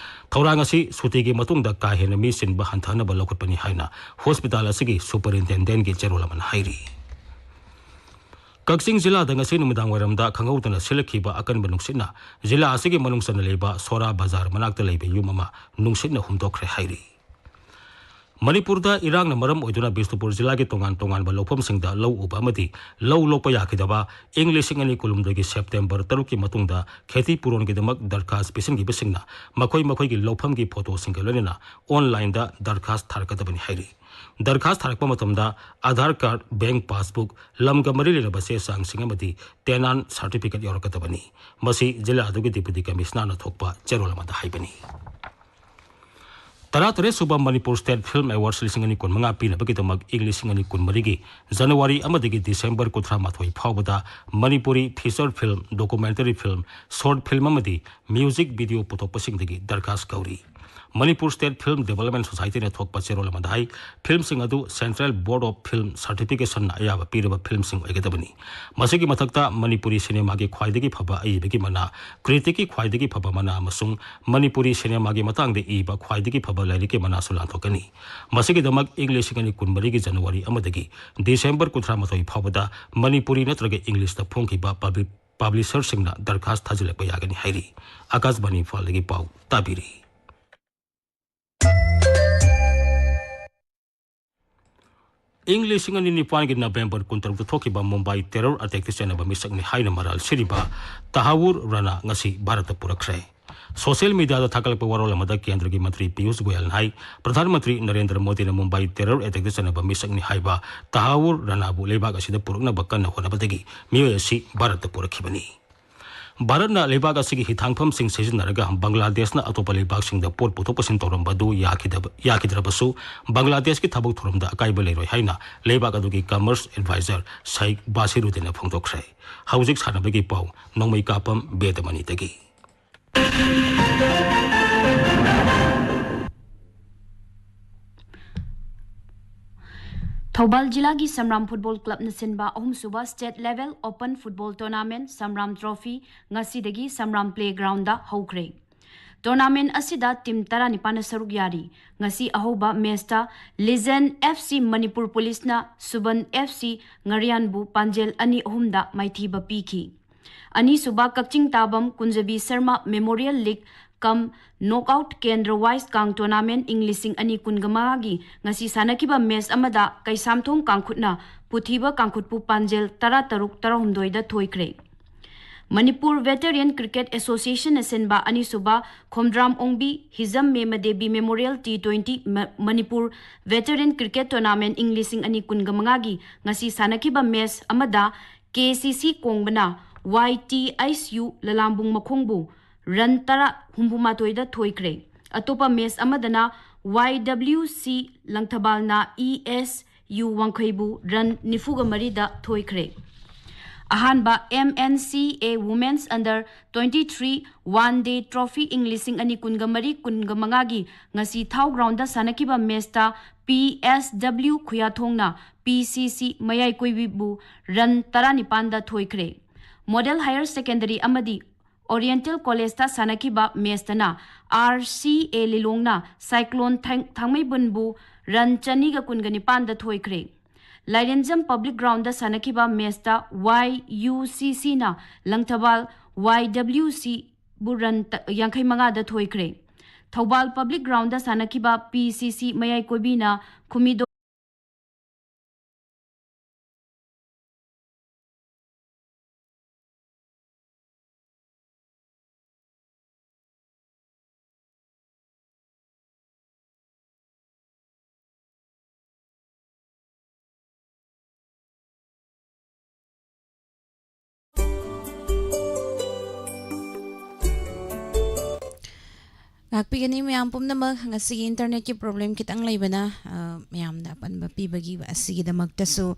ꯊꯧꯔꯥꯡ ꯑꯁꯤ ꯁꯨꯇꯤꯒꯤ ꯃꯇꯨꯡꯗ ꯀꯥ ꯍꯦꯟꯅ ꯃꯤ ꯆꯤꯟꯕ ꯍꯟꯊꯍꯟꯅꯕ ꯂꯧꯈꯠꯄꯅꯤ ꯍꯥꯏꯅ ꯍꯣꯁꯄꯤꯇꯥꯜ ꯑꯁꯤꯒꯤ ꯁꯨꯄꯔꯤꯟꯇꯦꯟꯗꯦꯟꯒꯤ ꯆꯦꯔꯣꯜ ꯑꯃꯅ ꯍꯥꯏꯔꯤ꯫ ꯀꯛꯆꯤꯡ ꯖꯤꯂꯥꯗ ꯉꯁꯤ ꯅꯨꯃꯤꯗꯥꯡ ꯋꯥꯏꯔꯝꯗ ꯈꯪꯍꯧꯗꯅ ꯁꯤꯜꯂꯛꯈꯤꯕ ꯑꯀꯟꯕ ꯅꯨꯡꯁꯤꯠꯅ ꯖꯤꯂꯥ ꯑꯁꯤꯒꯤ ꯃꯅꯨꯡ ꯆꯟꯅ ꯂꯩꯕ ꯁꯣꯔꯥ ꯕꯖꯥꯔ ꯃꯅꯥꯛꯇ ꯂꯩꯕ ꯌꯨꯝ ꯑꯃ ꯅꯨꯡꯁꯤꯠꯅ ꯍꯨꯝꯗꯣꯛꯈ꯭ꯔꯦ ꯍꯥꯏꯔꯤ꯫ ꯃꯅꯤꯄꯨꯔꯗ ꯏꯔꯥꯡꯅ ꯃꯔꯝ ꯑꯣꯏꯗꯨꯅ ꯕꯤꯁꯅꯨꯄꯨꯔ ꯖꯤꯂꯥꯒꯤ ꯇꯣꯉꯥꯟ ꯇꯣꯉꯥꯟꯕ ꯂꯧꯐꯝꯁꯤꯡꯗ ꯂꯧ ꯎꯕ ꯑꯃꯗꯤ ꯂꯧ ꯂꯣꯛꯄ ꯌꯥꯈꯤꯗꯕ ꯏꯪ ꯂꯤꯁꯤꯡ ꯑꯅꯤ ꯀꯨꯟꯍꯨꯝꯗꯣꯏꯒꯤ ꯁꯦꯞꯇꯦꯝꯕꯔ ꯇꯔꯨꯛꯀꯤ ꯃꯇꯨꯡꯗ ꯈꯦꯇꯤ ꯄꯨꯔꯣꯟꯒꯤꯗꯃꯛ ꯗꯔꯈꯥꯁ ꯄꯤꯁꯤꯟꯈꯤꯕꯁꯤꯡꯅ ꯃꯈꯣꯏ ꯃꯈꯣꯏꯒꯤ ꯂꯧꯐꯝꯒꯤ ꯐꯣꯇꯣꯁꯤꯡꯒ ꯂꯣꯏꯅꯅ ꯑꯣꯟꯂꯥꯏꯟꯗ ꯗꯔꯈꯥꯁ ꯊꯥꯔꯛꯀꯗꯕꯅꯤ ꯍꯥꯏꯔꯤ꯫ ꯗꯔꯈꯥꯁ ꯊꯥꯔꯛꯄ ꯃꯇꯝꯗ ꯑꯥꯙꯥꯔ ꯀꯥꯔꯗ, ꯕꯦꯡꯛ ꯄꯥꯁꯕꯨꯛ, ꯂꯝꯒ ꯃꯔꯤ ꯂꯩꯅꯕ ꯆꯦ ꯆꯥꯡꯁꯤꯡ ꯑꯃꯗꯤ ꯇꯦꯅꯥꯟ ꯁꯥꯔꯇꯤꯐꯤꯀꯦꯠ ꯌꯥꯎꯔꯛꯀꯗꯕꯅꯤ꯫ ꯃꯁꯤ ꯖꯤꯂꯥ ꯑꯗꯨꯒꯤ ꯗꯤꯄꯨꯇꯤ ꯀꯃꯤꯁꯅꯔꯅ ꯊꯣꯛꯄ ꯆꯦꯔꯣꯜ ꯑꯃꯗ ꯍꯥꯏꯕꯅꯤ꯫ ꯇꯔꯥꯇꯔꯦꯠ ꯁꯨꯕ ꯃꯅꯤꯄꯨꯔ ꯁ꯭ꯇꯦꯠ ꯐꯤꯜꯝ ꯑꯦꯋꯥꯔꯗꯁ ꯂꯤꯁꯤꯡ ꯑꯅꯤ ꯀꯨꯟꯃꯉꯥ ꯄꯤꯅꯕꯒꯤꯗꯃꯛ ꯏꯪ ꯂꯤꯁꯤꯡ ꯑꯅꯤ ꯀꯨꯟꯃꯔꯤꯒꯤ ꯖꯅꯋꯥꯔꯤ ꯑꯃꯗꯒꯤ ꯗꯤꯁꯦꯝꯕꯔ ꯀꯨꯟꯊ꯭ꯔꯥ ꯃꯥꯊꯣꯏ ꯐꯥꯎꯕꯗ Manipuri feature film, documentary film, short film ꯑꯃꯗꯤ ꯃ꯭ꯌꯨꯖꯤꯛ ꯚꯤꯗꯤꯑꯣ ꯄꯨꯊꯣꯛꯄꯁꯤꯡꯗꯒꯤ ꯗꯔꯈꯥꯁ ꯀꯧꯔꯤ꯫ ꯃꯅꯤꯄꯨꯔ ꯁ꯭ꯇꯦꯠ ꯐꯤꯜꯝ ꯗꯤꯕꯦꯂꯞꯃꯦꯟ ꯁꯣꯁꯥꯏꯇꯤꯅ ꯊꯣꯛꯄ ꯆꯦꯔꯣꯜ ꯑꯃꯗ ꯍꯥꯏ, ꯐꯤꯜꯝꯁꯤꯡ ꯑꯗꯨ ꯁꯦꯟꯇ꯭ꯔꯦꯜ ꯕꯣꯔꯗ ꯑꯣꯐ ꯐꯤꯜꯝ ꯁꯥꯔꯇꯤꯐꯤꯀꯦꯁꯟꯅ ꯑꯌꯥꯕ ꯄꯤꯔꯕ ꯐꯤꯜꯝꯁꯤꯡ ꯑꯣꯏꯒꯗꯕꯅꯤ꯫ ꯃꯁꯤꯒꯤ ꯃꯊꯛꯇ ꯃꯅꯤꯄꯨꯔꯤ ꯁꯤꯅꯦꯃꯥꯒꯤ ꯈ꯭ꯋꯥꯏꯗꯒꯤ ꯐꯕ ꯑꯏꯕꯒꯤ ꯃꯅꯥ, ꯀ꯭ꯔꯤꯇꯤꯛꯀꯤ ꯈ꯭ꯋꯥꯏꯗꯒꯤ ꯐꯕ ꯃꯅꯥ ꯑꯃꯁꯨꯡ ꯃꯅꯤꯄꯨꯔꯤ ꯁꯤꯅꯦꯃꯥꯒꯤ ꯃꯇꯥꯡꯗ ꯏꯕ ꯈ꯭ꯋꯥꯏꯗꯒꯤ ꯐꯕ ꯂꯥꯏꯔꯤꯛꯀꯤ ꯃꯅꯥꯁꯨ ꯂꯥꯟꯊꯣꯛꯀꯅꯤ꯫ ꯃꯁꯤꯒꯤꯗꯃꯛ ꯏꯪ ꯂꯤꯁꯤꯡ ꯑꯅꯤ ꯀꯨꯟꯃꯔꯤꯒꯤ ꯖꯅꯋꯥꯔꯤ ꯑꯃꯗꯒꯤ ꯗꯤꯁꯦꯝꯕꯔ ꯀꯨꯟꯊ꯭ꯔꯥ ꯃꯥꯊꯣꯏ ꯐꯥꯎꯕꯗ ꯃꯅꯤꯄꯨꯔꯤ ꯅꯠꯇ꯭ꯔꯒ ꯏꯪꯂꯤꯁꯇ ꯐꯣꯡꯈꯤꯕ ꯄꯕ꯭ꯂꯤꯛ ꯄꯕ꯭ꯂꯤꯁꯔꯁꯤꯡꯅ ꯗꯔꯈꯥꯁ ꯊꯥꯖꯤꯜꯂꯛꯄ ꯌꯥꯒꯅꯤ ꯍꯥꯏꯔꯤ꯫ ꯑꯀꯥꯁꯕꯥꯅꯤ ꯏꯝꯐꯥꯜꯗꯒꯤ ꯄꯥꯎ ꯇꯥꯕꯤꯔꯤ꯫ ꯏꯪ ꯂꯤꯁꯤꯡ ꯑꯅꯤ ꯅꯤꯄꯥꯟꯒꯤ ꯅꯕꯦꯝꯕꯔ ꯀꯨꯟꯇꯔꯨꯛꯇ ꯊꯣꯛꯈꯤꯕ ꯃꯨꯝꯕꯥꯏ ꯇꯦꯔꯣꯔ ꯑꯦꯇꯦꯛꯇ ꯆꯦꯟꯅꯕ ꯃꯤꯁꯛꯅꯤ ꯍꯥꯏꯅ ꯃꯔꯥꯜ ꯁꯤꯔꯤꯕ ꯇꯍꯥꯋꯨꯔ ꯔꯥꯅꯥ ꯉꯁꯤ ꯚꯥꯔꯠꯇ ꯄꯨꯔꯛꯈ꯭ꯔꯦ꯫ ꯁꯣꯁꯤꯌꯦꯜ ꯃꯤꯗꯤꯌꯥꯗ ꯊꯥꯒꯠꯂꯛꯄ ꯋꯥꯔꯣꯜ ꯑꯃꯗ ꯀꯦꯟꯗ꯭ꯔꯒꯤ ꯃꯟꯇ꯭ꯔꯤ ꯄꯤꯌꯨꯁ ꯒꯣꯌꯜꯅ ꯍꯥꯏ, ꯄ꯭ꯔꯙꯥꯟ ꯃꯟꯇ꯭ꯔꯤ ꯅꯔꯦꯟꯗ꯭ꯔ ꯃꯣꯗꯤꯅ ꯃꯨꯝꯕꯥꯏ ꯇꯦꯔꯣꯔ ꯑꯦꯇꯦꯛꯇ ꯆꯦꯟꯅꯕ ꯃꯤꯁꯛꯅꯤ ꯍꯥꯏꯕ ꯇꯍꯥꯋꯨꯔ ꯔꯥꯅꯥꯕꯨ ꯂꯩꯕꯥꯛ ꯑꯁꯤꯗ ꯄꯨꯔꯛꯅꯕ ꯀꯟꯅ ꯍꯣꯠꯅꯕꯗꯒꯤ ꯃꯤꯑꯣꯏ ꯑꯁꯤ ꯚꯥꯔꯠꯇ ꯄꯨꯔꯛꯈꯤꯕꯅꯤ꯫ ꯚꯥꯔꯠꯅ ꯂꯩꯕꯥꯛ ꯑꯁꯤꯒꯤ ꯍꯤꯊꯥꯡꯐꯝꯁꯤꯡ ꯁꯤꯖꯤꯟꯅꯔꯒ ꯕꯪꯒ꯭ꯂꯥꯗꯦꯁꯅ ꯑꯇꯣꯞꯄ ꯂꯩꯕꯥꯛꯁꯤꯡꯗ ꯄꯣꯠ ꯄꯨꯊꯣꯛ ꯄꯨꯁꯤꯟ ꯇꯧꯔꯝꯕ ꯑꯗꯨ ꯌꯥꯈꯤꯗꯕ, ꯌꯥꯈꯤꯗ꯭ꯔꯕꯁꯨ ꯕꯪꯒ꯭ꯂꯥꯗꯦꯁꯀꯤ ꯊꯕꯛ ꯊꯧꯔꯝꯗ ꯑꯀꯥꯏꯕ ꯂꯩꯔꯣꯏ ꯍꯥꯏꯅ ꯂꯩꯕꯥꯛ ꯑꯗꯨꯒꯤ ꯀꯃꯔꯁ ꯑꯦꯗꯚꯥꯏꯖꯔ ꯁꯥꯏꯈ ꯕꯥꯁꯤꯔꯨꯗꯤꯟꯅ ꯐꯣꯡꯗꯣꯛꯈ꯭ꯔꯦ꯫ ꯍꯧꯖꯤꯛ ꯁꯥꯟꯅꯕꯒꯤ ꯄꯥꯎ, ꯅꯣꯡꯃꯩ ꯀꯥꯞꯄꯝ ꯕꯦꯗꯃꯅꯤꯗꯒꯤ꯫ ꯊꯧꯕꯥꯜ ꯖꯤꯂꯥꯒꯤ ꯁꯝꯔꯥꯝ ꯐꯨꯠꯕꯣꯜ ꯀ꯭ꯂꯕꯅ ꯁꯤꯟꯕ ꯑꯍꯨꯝꯁꯨꯕ state level open football tournament Samram trophy ꯉꯁꯤꯗꯒꯤ ꯁꯝꯔꯥꯝ ꯄ꯭ꯂꯦꯒ꯭ꯔꯥꯎꯟꯗ ꯍꯧꯈ꯭ꯔꯦ꯫ ꯇꯣꯔꯅꯥꯃꯦꯟꯠ ꯑꯁꯤꯗ ꯇꯤꯝ ꯇꯔꯥꯅꯤꯄꯥꯟꯅ ꯁꯔꯨꯛ ꯌꯥꯔꯤ꯫ ꯉꯁꯤ ꯑꯍꯧꯕ ꯃꯦꯆꯇ ꯂꯤꯖꯦꯟ ꯑꯦꯐ ꯁꯤ ꯃꯅꯤꯄꯨꯔ ꯄꯨꯂꯤꯁꯅ ꯁꯨꯕꯟ ꯑꯦꯐ ꯁꯤ ꯉꯥꯔꯤꯌꯥꯟꯕꯨ ꯄꯥꯟꯖꯦꯜ ꯑꯅꯤ ꯑꯍꯨꯝꯗ ꯃꯥꯏꯊꯤꯕ ꯄꯤꯈꯤ꯫ ꯑꯅꯤꯁꯨꯕ ꯀꯛꯆꯤꯡ ꯇꯥꯕꯝ ꯀꯨꯟꯖꯕꯤ ꯁꯔꯃ ꯃꯦꯃꯣꯔꯤꯌꯦꯜ ꯂꯤꯒ ꯀꯝ ꯅꯣꯛꯑꯥꯎꯠ ꯀꯦꯟꯗ꯭ꯔ ꯋꯥꯏꯁ ꯀꯥꯡ ꯇꯣꯔꯅꯥꯃꯦꯟ ꯏꯪ ꯂꯤꯁꯤꯡ ꯑꯅꯤ ꯀꯨꯟꯒ ꯃꯉꯥꯒꯤ ꯉꯁꯤ ꯁꯥꯟꯅꯈꯤꯕ ꯃꯦꯆ ꯑꯃꯗ ꯀꯩꯁꯥꯝꯊꯣꯡ ꯀꯥꯡꯈꯨꯠꯅ ꯄꯨꯊꯤꯕ ꯀꯥꯡꯈꯨꯠꯄꯨ ꯄꯥꯟꯖꯦꯜ ꯇꯔꯥꯇꯔꯨꯛ ꯇꯔꯥꯍꯨꯝꯗꯣꯏꯗ ꯊꯣꯏꯈ꯭ꯔꯦ꯫ ꯃꯅꯤꯄꯨꯔ ꯚꯦꯇꯔꯤꯌꯟ ꯀ꯭ꯔꯤꯀꯦꯠ ꯑꯦꯁꯣꯁꯤꯌꯦꯁꯟꯅ ꯁꯤꯟꯕ ꯑꯅꯤꯁꯨꯕ ꯈꯣꯝꯗ꯭ꯔꯥꯝ ꯑꯣꯡꯕꯤ ꯍꯤꯖꯝ ꯃꯦꯃꯗꯦꯕꯤ ꯃꯦꯃꯣꯔꯤꯌꯦꯜ ꯇꯤ ꯇ꯭ꯋꯦꯟꯇꯤ ꯃ-, ꯃꯅꯤꯄꯨꯔ ꯚꯦꯇꯔꯤꯌꯟ ꯀ꯭ꯔꯤꯀꯦꯠ ꯇꯣꯔꯅꯥꯃꯦꯟ ꯏꯪ ꯂꯤꯁꯤꯡ ꯑꯅꯤ ꯀꯨꯟꯒ ꯃꯉꯥꯒꯤ ꯉꯁꯤ ꯁꯥꯟꯅꯈꯤꯕ ꯃꯦꯆ ꯑꯃꯗ ꯀꯦ ꯁꯤ ꯁꯤ ꯀꯣꯡꯕꯅ ꯋꯥꯏ ꯇꯤ ꯑꯩꯆ ꯌꯨ ꯂꯂꯥꯝꯕꯨꯡ ꯃꯈꯣꯡꯕꯨ ꯔꯟ ꯇꯔꯥ ꯍꯨꯝꯐꯨ ꯃꯥꯊꯣꯏꯗ ꯊꯣꯏꯈ꯭ꯔꯦ꯫ ꯑꯇꯣꯞꯄ ꯃꯦꯆ ꯑꯃꯗꯅ ꯋꯥꯏ ꯗꯕ꯭ꯂꯤꯎ ꯁꯤ ꯂꯪꯊꯕꯥꯜꯅ ꯏ ꯑꯦꯁ ꯌꯨ ꯋꯥꯡꯈꯩꯕꯨ ꯔꯟ ꯅꯤꯐꯨꯒ ꯃꯔꯤꯗ ꯊꯣꯏꯈ꯭ꯔꯦ꯫ ꯑꯍꯥꯟꯕ ꯑꯦꯝ ꯑꯦꯟ ꯁꯤ ꯑꯦ Women's Under Twenty Three One Day Trophy ꯏꯪ ꯂꯤꯁꯤꯡ ꯑꯅꯤ ꯀꯨꯟꯒ ꯃꯔꯤ ꯀꯨꯟꯒ ꯃꯉꯥꯒꯤ ꯉꯁꯤ ꯊꯥꯎ ꯒ꯭ꯔꯥꯎꯟꯗ ꯁꯥꯟꯅꯈꯤꯕ ꯃꯦꯆꯇ ꯄꯤ ꯑꯦꯁ ꯗꯕ꯭ꯂꯤꯎ ꯈꯨꯌꯥꯊꯣꯡꯅ ꯄꯤ ꯁꯤ ꯁꯤ ꯃꯌꯥꯏ ꯀꯣꯏꯕꯤꯕꯨ ꯔꯟ ꯇꯔꯥꯅꯤꯄꯥꯟꯗ ꯊꯣꯏꯈ꯭ꯔꯦ꯫ ꯃꯣꯗꯦꯜ ꯍꯥꯌꯔ ꯁꯦꯀꯦꯟꯗꯔꯤ ꯑꯃꯗꯤ ꯑꯣꯔꯤꯌꯦꯟꯇꯦꯜ ꯀꯣꯂꯦꯖꯇ ꯁꯥꯟꯅꯈꯤꯕ ꯃꯦꯆꯇꯅ ꯑꯥꯔ ꯁꯤ ꯑꯦ ꯂꯤꯂꯣꯡꯅ ꯁꯥꯏꯀ꯭ꯂꯣꯟ ꯊꯥꯡ-, ꯊꯥꯡꯃꯩꯕꯨꯟꯕꯨ ꯔꯟ ꯆꯅꯤꯒ ꯀꯨꯟꯒ ꯅꯤꯄꯥꯟꯗ ꯊꯣꯏꯈ꯭ꯔꯦ꯫ ꯂꯥꯏꯔꯦꯟꯖꯝ ꯄꯕ꯭ꯂꯤꯛ ꯒ꯭ꯔꯥꯎꯟꯗ ꯁꯥꯟꯅꯈꯤꯕ ꯃꯦꯆꯇ ꯋꯥꯏ ꯌꯨ ꯁꯤ ꯁꯤꯅ ꯂꯪꯊꯕꯥꯜ ꯋꯥꯏ ꯗꯕ꯭ꯂꯤꯎ ꯁꯤꯕꯨ ꯔꯟ ꯇ-, ꯌꯥꯡꯈꯩ ꯃꯉꯥꯗ ꯊꯣꯏꯈ꯭ꯔꯦ꯫ ꯊꯧꯕꯥꯜ ꯄꯕ꯭ꯂꯤꯛ ꯒ꯭ꯔꯥꯎꯟꯗ ꯁꯥꯟꯅꯈꯤꯕ ꯄꯤ ꯁꯤ ꯁꯤ ꯃꯌꯥꯏ ꯀꯣꯏꯕꯤꯅ ꯈꯨꯃꯤꯗꯣ ꯉꯥꯛꯄꯤꯒꯅꯤ ꯃꯌꯥꯝ ꯄꯨꯝꯅꯃꯛ꯫ ꯉꯁꯤꯒꯤ ꯏꯟꯇꯔꯅꯦꯠꯀꯤ ꯄ꯭ꯔꯣꯕ꯭ꯂꯦꯝ ꯈꯤꯇꯪ ꯂꯩꯕꯅ, ꯑ, ꯃꯌꯥꯝꯗ ꯑꯄꯟꯕ ꯄꯤꯕꯒꯤ ꯑꯁꯤꯒꯤꯗꯃꯛꯇꯁꯨ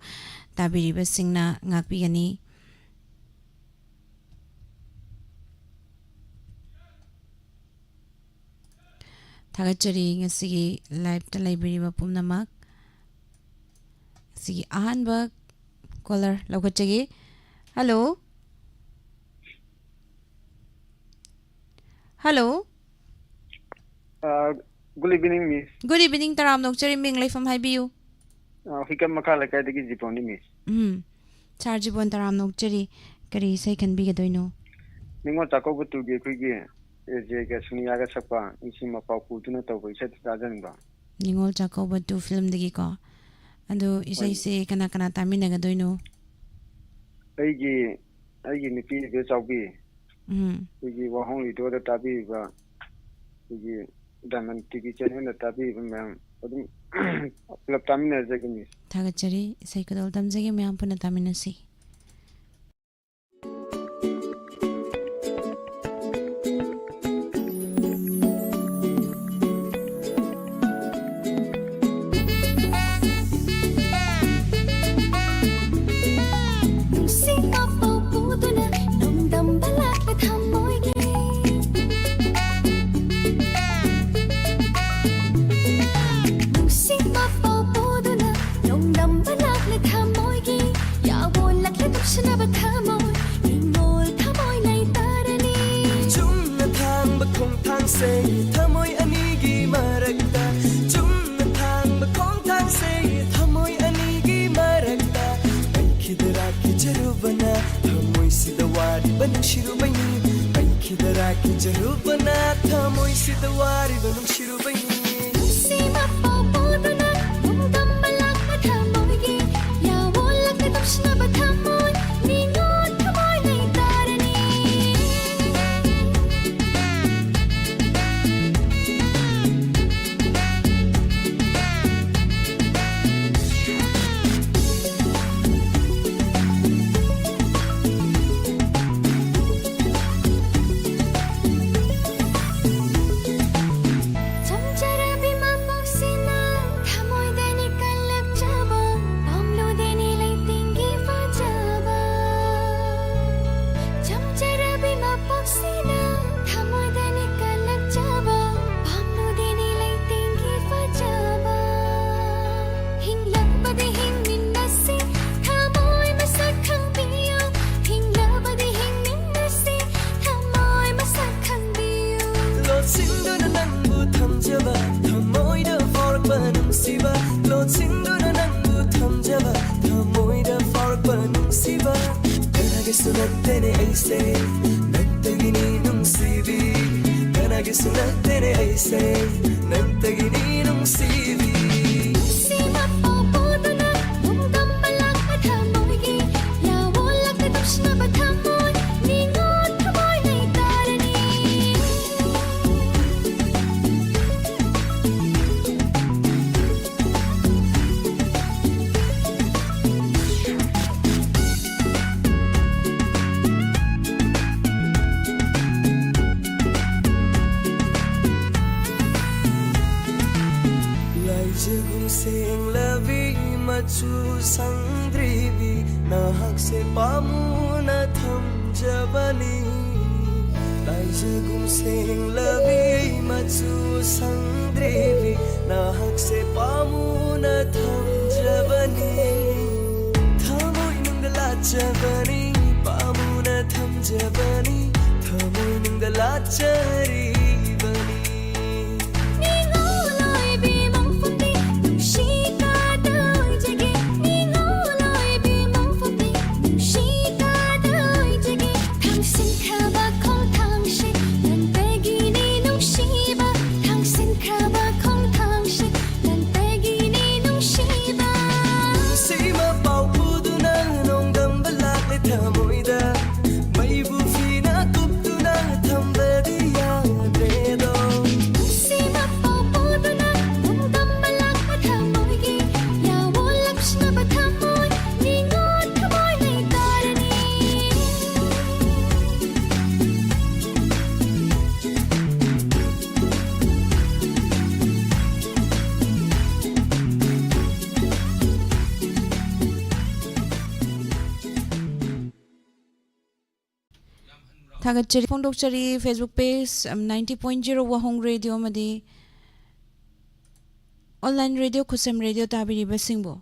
ꯇꯥꯕꯤꯔꯤꯕꯁꯤꯡꯅ ꯉꯥꯛꯄꯤꯒꯅꯤ꯫ ꯊꯥꯒꯠꯆꯔꯤ ꯉꯁꯤꯒꯤ ꯂꯥꯏꯞꯇ ꯂꯩꯕꯤꯔꯤꯕ ꯄꯨꯝꯅꯃꯛ꯫ ꯉꯁꯤꯒꯤ ꯑꯍꯥꯟꯕ ꯀꯣꯂꯔ ꯂꯧꯈꯠꯆꯒꯦ꯫ ꯍꯜꯂꯣ꯫ ꯍꯜꯂꯣ꯫ ꯑ, good evening, miss꯫ Good evening, ꯇꯔꯥꯝꯅ ꯑꯣꯛꯆꯔꯤ, ꯃꯤꯡ ꯂꯩꯐꯝ ꯍꯥꯏꯕꯤꯌꯨ꯫ ꯑ, ꯍꯨꯏꯀꯝ ꯃꯈꯥ ꯂꯩꯀꯥꯏꯗꯒꯤ ꯖꯤꯕꯣꯟꯅꯤ, miss꯫ ꯎꯝ꯫ ꯁꯥꯔ ꯖꯤꯕꯣꯟ, ꯇꯔꯥꯝꯅ ꯑꯣꯛꯆꯔꯤ꯫ ꯀꯔꯤ ꯏꯁꯩ ꯈꯟꯕꯤꯒꯗꯣꯏꯅꯣ? ꯅꯤꯉꯣꯜ ꯆꯥꯛꯀꯧꯕ ꯇꯨꯒꯤ ꯑꯩꯈꯣꯏꯒꯤ ꯑꯦꯖꯦꯒ ꯁꯨꯅꯤꯌꯥꯒ ꯁꯛꯄ ꯅꯨꯡꯁꯤ ꯃꯄꯥꯎ ꯄꯨꯗꯨꯅ ꯇꯧꯕ ꯏꯁꯩꯗꯨ ꯇꯥꯖꯅꯤꯡꯕ꯫ ꯅꯤꯉꯣꯜ ꯆꯥꯛꯀꯧꯕ ꯇꯨ ꯐꯤꯂꯝꯗꯒꯤꯀꯣ꯫ ꯑꯗꯨ ꯏꯁꯩꯁꯦ ꯀꯅꯥ ꯀꯅꯥ ꯇꯥꯃꯤꯟꯅꯒꯗꯣꯏꯅꯣ? ꯑꯩꯒꯤ, ꯑꯩꯒꯤ ꯅꯨꯄꯤ ꯏꯕꯦꯆꯥꯎꯕꯤ, ꯎꯝ꯫ ꯑꯩꯈꯣꯏꯒꯤ ꯋꯥꯍꯣꯡ ꯔꯦꯗꯤꯑꯣꯗ ꯇꯥꯕꯤꯔꯤꯕ ꯑꯩꯈꯣꯏꯒꯤ ꯗꯥꯏꯃꯟ ꯇꯤ ꯚꯤ ꯆꯦꯅꯦꯜꯗ ꯇꯥꯕꯤꯔꯤꯕ ꯃꯌꯥꯝ ꯑꯗꯨꯝ ꯄꯨꯂꯞ ꯇꯥꯃꯤꯟꯅꯖꯒꯅꯤ꯫ ꯊꯥꯒꯠꯆꯔꯤ꯫ ꯏꯁꯩ ꯈꯨꯗꯣꯜ ꯇꯝꯖꯒꯦ, ꯃꯌꯥꯝ ꯄꯨꯟꯅ ꯇꯥꯃꯤꯟꯅꯁꯤ꯫ ꯅꯨꯡꯁꯤꯕ ꯄꯥꯎ ꯄꯨꯗꯨꯅ ꯅꯣꯡꯗꯝꯕ ꯂꯥꯛꯄ ꯊꯃꯣꯏꯒꯤ꯫ ꯅꯨꯡꯁꯤꯕ ꯄꯥꯎ ꯄꯨꯗꯨꯅ ꯅꯣꯡꯗꯝꯕ ꯂꯥꯛꯂꯦ ꯊꯃꯣꯏꯒꯤ꯫ ꯌꯥꯋꯣꯜꯂꯛꯂꯦ ꯅꯨꯡꯁꯤꯅꯕ ꯊꯃꯣꯏ, ꯅꯤꯡꯉꯣꯜ ꯊꯃꯣꯏ ꯂꯩꯇꯥꯔꯅꯤ꯫ ꯆꯨꯝꯅ ꯊꯥꯡꯕ ꯈꯣꯡꯊꯥꯡꯁꯦ ꯊꯃꯣꯏ ꯑꯅꯤꯒꯤ ꯃꯔꯛꯇ꯫ ꯆꯨꯝꯅ ꯊꯥꯡꯕ ꯈꯣꯡꯊꯥꯡꯁꯦ ꯊꯃꯣꯏ ꯑꯅꯤꯒꯤ ꯃꯔꯛꯇ꯫ ꯄꯩꯈꯤꯗꯔꯥ ꯀꯤꯖꯔꯨꯕꯅ ꯊꯃꯣꯏꯁꯤꯗ ꯋꯥꯔꯤꯕ ꯅꯨꯡꯁꯤꯔꯨꯕꯩꯅꯤ꯫ ꯄꯩꯈꯤꯗꯔꯥ ꯀꯤꯖꯔꯨꯕꯅ ꯊꯃꯣꯏꯁꯤꯗ ꯋꯥꯔꯤꯕ ꯅꯨꯡꯁꯤꯔꯨꯕꯩꯅꯤ꯫ ꯅꯨꯡꯁꯤꯕ ꯄꯥꯎ ꯄꯨꯗꯨꯅ ꯅꯣꯡꯗꯝꯕ ꯂꯥꯛꯄ ꯊꯃꯣꯏꯒꯤ꯫ ꯌꯥꯋꯣꯜꯂꯛꯂꯦ ꯅꯨꯡꯁꯤꯅꯕ ꯊꯃꯣꯏ, ꯅꯤꯡꯉꯣꯜ ꯊꯃꯣꯏ ꯂꯩꯇꯥꯔꯅꯤ꯫ ꯅꯠꯇꯦꯅꯦ ꯑꯩꯁꯦ ꯅꯪꯇꯒꯤꯅꯤ ꯅꯨꯡꯁꯤꯕꯤ ꯀꯅꯥꯒꯤꯁꯨ ꯅꯠꯇꯦꯅꯦ ꯑꯩꯁꯦ ꯅꯪꯇꯒꯤꯅꯤ ꯅꯨꯡꯁꯤꯕꯤ ꯁꯤꯃ ꯄꯥꯎ ꯄꯨꯗꯨꯅ ꯅꯣꯡꯗꯝꯕ ꯂꯥꯛꯄ ꯊꯃꯣꯏꯒꯤ ꯌꯥꯑꯣꯜꯂꯛꯇ ꯅꯨꯡꯁꯤꯅꯕ ꯊꯃꯣꯏ ꯅꯤꯉꯣꯜ ꯊꯃꯣꯏ ꯂꯩꯇꯥꯔꯅꯤ ꯂꯥꯏꯖꯒꯨꯝ ꯁꯦꯡꯂꯕꯤ ꯃꯆꯨ ꯁꯪꯗ꯭ꯔꯤꯕꯤ ꯅꯍꯥꯛꯁꯦ ꯄꯥꯝꯃꯨꯅ ꯊꯝꯖꯕꯅꯤ ꯂꯥꯏꯖꯒꯨꯝ ꯁꯦꯡꯂꯕꯤ ꯃꯆꯨ ꯁꯪꯗ꯭ꯔꯤꯕꯤ ꯅꯍꯥꯛꯁꯦ ꯄꯥꯝꯃꯨꯅ ꯊꯝꯖꯕꯅꯤ ꯊꯃꯣꯏꯅꯨꯡꯗ ꯂꯥꯠꯆꯕꯅꯤ ꯄꯥꯝꯃꯨꯅ ꯊꯝꯖꯕꯅꯤ ꯊꯃꯣꯏꯅꯨꯡꯗ ꯂꯥꯠꯆꯔꯤꯕꯅꯤ ꯅꯤꯉꯣꯜ ꯑꯣꯏꯕꯤ ꯃꯪꯐꯝꯗꯤ ꯅꯨꯡꯁꯤ ꯀꯥꯗ ꯑꯣꯏꯖꯒꯦ ꯅꯤꯉꯣꯜ ꯑꯣꯏꯕꯤ ꯃꯪꯐꯝꯗꯤ ꯅꯨꯡꯁꯤ ꯀꯥꯗ ꯑꯣꯏꯖꯒꯦ ꯊꯥꯡꯁꯤꯟꯈ꯭ꯔꯕ ꯈꯣꯡꯊꯥꯡꯁꯦ ꯅꯪꯇꯒꯤꯅꯤ ꯅꯨꯡꯁꯤꯕ ꯊꯥꯡꯁꯤꯟꯈ꯭ꯔꯕ ꯈꯣꯡꯊꯥꯡꯁꯦ ꯅꯪꯇꯒꯤꯅꯤ ꯅꯨꯡꯁꯤꯕ ꯁꯤꯃ ꯄꯥꯎ ꯄꯨꯗꯨꯅ ꯅꯣꯡꯗꯝꯕ ꯂꯥꯛꯂꯦ ꯊꯃꯣꯏꯗ ꯃꯩꯕꯨ ꯐꯤꯅ ꯀꯨꯞꯇꯨꯅ ꯊꯝꯕꯗꯤ ꯌꯥꯗ꯭ꯔꯦꯗꯣ ꯁꯤꯃ ꯄꯥꯎ ꯄꯨꯗꯨꯅ ꯅꯣꯡꯗꯝꯕ ꯂꯥꯛꯄ ꯊꯃꯣꯏꯒꯤ ꯌꯥꯑꯣꯜꯂꯛꯁꯤꯟꯅꯕ ꯊꯃꯣꯏ ꯅꯤꯉꯣꯜ ꯊꯃꯣꯏ ꯂꯩꯇꯥꯔꯅꯤ ꯊꯥꯒꯠꯆꯔꯤ ꯐꯣꯡꯗꯣꯛꯆꯔꯤ Facebook page ninety point zero ꯋꯥꯍꯣꯡ ꯔꯦꯗꯤꯑꯣ ꯑꯃꯗꯤ online radio ꯈꯨꯠꯁꯦꯝ ꯔꯦꯗꯤꯑꯣ ꯇꯥꯕꯤꯔꯤꯕꯁꯤꯡꯕꯨ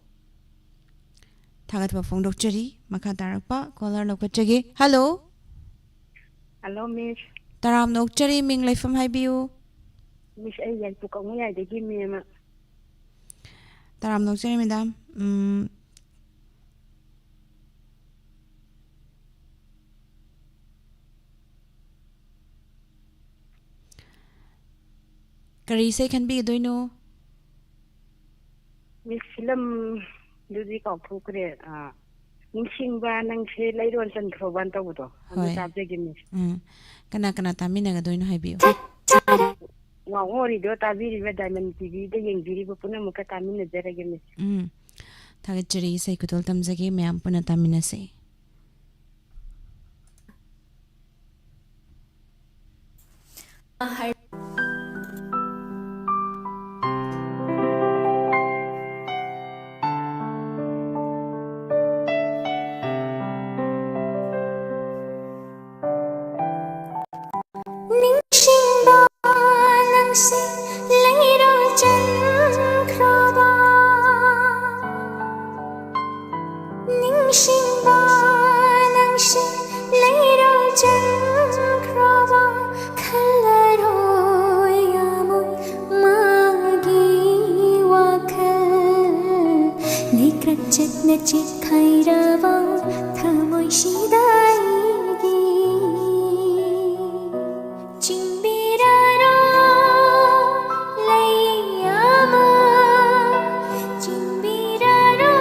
ꯊꯥꯒꯠꯄ ꯐꯣꯡꯗꯣꯛꯆꯔꯤ ꯃꯈꯥ ꯇꯥꯔꯛꯄ caller ꯂꯧꯈꯠꯆꯒꯦ hello Hello, Miss. ꯇꯔꯥꯝꯅ ꯑꯣꯛꯆꯔꯤ ꯃꯤꯡ ꯂꯩꯐꯝ ꯍꯥꯏꯕꯤꯌꯨ Miss, ꯑꯩ ꯌꯥꯏꯄꯣꯛ ꯀꯛꯃꯌꯥꯏꯗꯒꯤ ꯃꯦꯝ꯫ ꯇꯔꯥꯝꯅ ꯑꯣꯛꯆꯔꯤ madam ꯎꯝ, ꯀꯔꯤ ꯏꯁꯩ ꯈꯟꯕꯤꯒꯗꯣꯏꯅꯣ? ꯃꯤꯁ, ꯐꯤꯂꯝꯗꯨꯗꯤ ꯀꯥꯎꯊꯣꯛꯈ꯭ꯔꯦ꯫ ꯑꯥ, ꯅꯤꯡꯁꯤꯡꯕ ꯅꯪꯁꯦ ꯂꯩꯔꯣꯟ ꯆꯟꯈ꯭ꯔꯣꯕꯅ ꯇꯧꯕꯗꯣ, ꯑꯗꯨ ꯍꯣꯏ꯫ ꯇꯥꯖꯒꯦ ꯃꯤꯁ꯫ ꯎꯝ, ꯀꯅꯥ ꯀꯅꯥ ꯇꯥꯃꯤꯟꯅꯒꯗꯣꯏꯅꯣ ꯍꯥꯏꯕꯤꯌꯨ꯫ ꯋꯥꯡꯉꯣꯔꯤꯗꯣ ꯇꯥꯕꯤꯔꯤꯕ ꯗꯥꯏꯃꯟ ꯇꯤꯚꯤꯗ ꯌꯦꯡꯕꯤꯔꯤꯕ ꯄꯨꯝꯅꯃꯛꯀ ꯇꯥꯃꯤꯟꯅꯖꯔꯒꯦ ꯃꯤꯁ꯫ ꯎꯝ, ꯊꯥꯒꯠꯆꯔꯤ꯫ ꯏꯁꯩ ꯈꯨꯗꯣꯜ ꯇꯝꯖꯒꯦ, ꯃꯌꯥꯝ ꯄꯨꯟꯅ ꯇꯥꯃꯤꯟꯅꯁꯤ꯫ ꯅꯤꯡꯁꯤꯡꯕ ꯅꯪꯁꯦ ꯂꯩꯔꯣꯜ ꯆꯟꯈ꯭ꯔꯕ, ꯅꯤꯡꯁꯤꯡꯕ ꯅꯪꯁꯦ ꯂꯩꯔꯣꯜ ꯆꯟꯈ꯭ꯔꯕ, ꯈꯜꯂꯔꯣꯏ ꯑꯃꯨꯛ ꯃꯥꯒꯤ ꯋꯥꯈꯜ꯫ ꯂꯩꯀ꯭ꯔꯛ ꯆꯠꯅ ꯆꯤꯛꯈꯥꯏꯔꯕ ꯊꯃꯣꯏꯁꯤꯗ ꯑꯩꯒꯤ ꯆꯤꯡꯕꯤꯔꯔꯣ ꯂꯩ ꯑꯃ, ꯆꯤꯡꯕꯤꯔꯔꯣ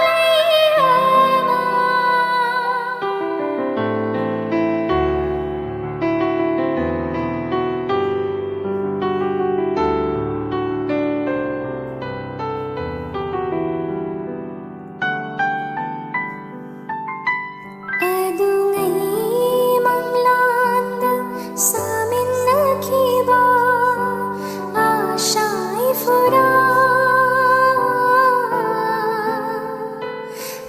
ꯂꯩ ꯑꯃ꯫ ꯑꯗꯨꯉꯩ ꯃꯪꯂꯥꯟꯗ ꯁꯥꯃꯤꯟꯅꯈꯤꯕ ꯑꯥꯁꯥꯏ ꯐꯨꯔꯥ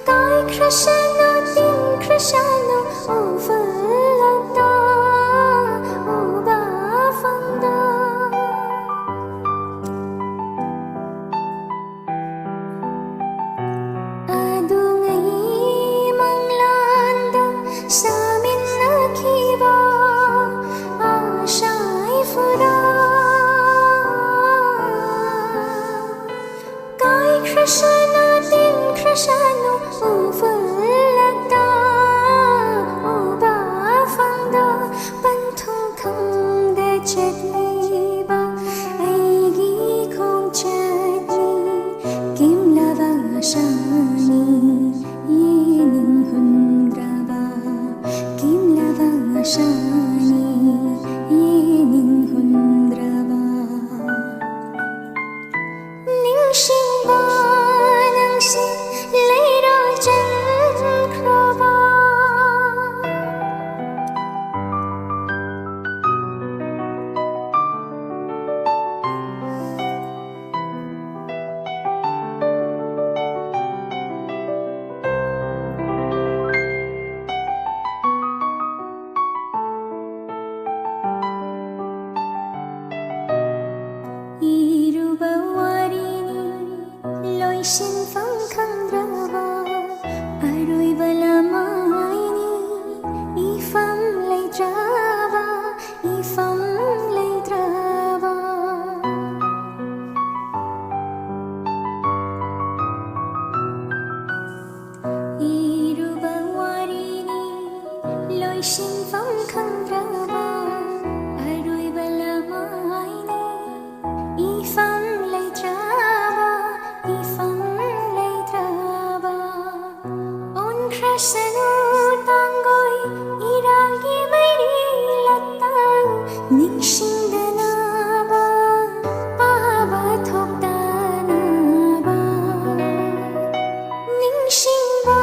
ꯀꯥꯏꯈ꯭ꯔꯁꯅꯨ, ꯇꯤꯟꯈ꯭ꯔꯁꯅꯨ, ꯎꯐꯨꯜꯂꯛꯇ ꯎꯕ ꯐꯪꯗ꯫ ꯑꯗꯨꯉꯩ ꯃꯪꯂꯥꯟꯗ ꯁꯥꯃꯤꯟꯅꯈꯤꯕ ꯑꯥꯁꯥꯏ ꯐꯨꯔꯥ ꯀꯥꯏꯈ꯭ꯔꯁꯅꯨ, ꯇꯤꯟꯈ꯭ꯔꯁꯅꯨ, ꯎꯐꯨꯜꯂꯛꯇ ꯎꯕ ꯐꯪꯗ ꯄꯟꯊꯨꯡ ꯈꯪꯗ ꯆꯠꯂꯤ꯫ ꯅꯤꯡꯁꯤꯡꯗꯅꯕ, ꯄꯥꯕ ꯊꯣꯛꯇꯅꯕ, ꯅꯤꯡꯁꯤꯡꯕ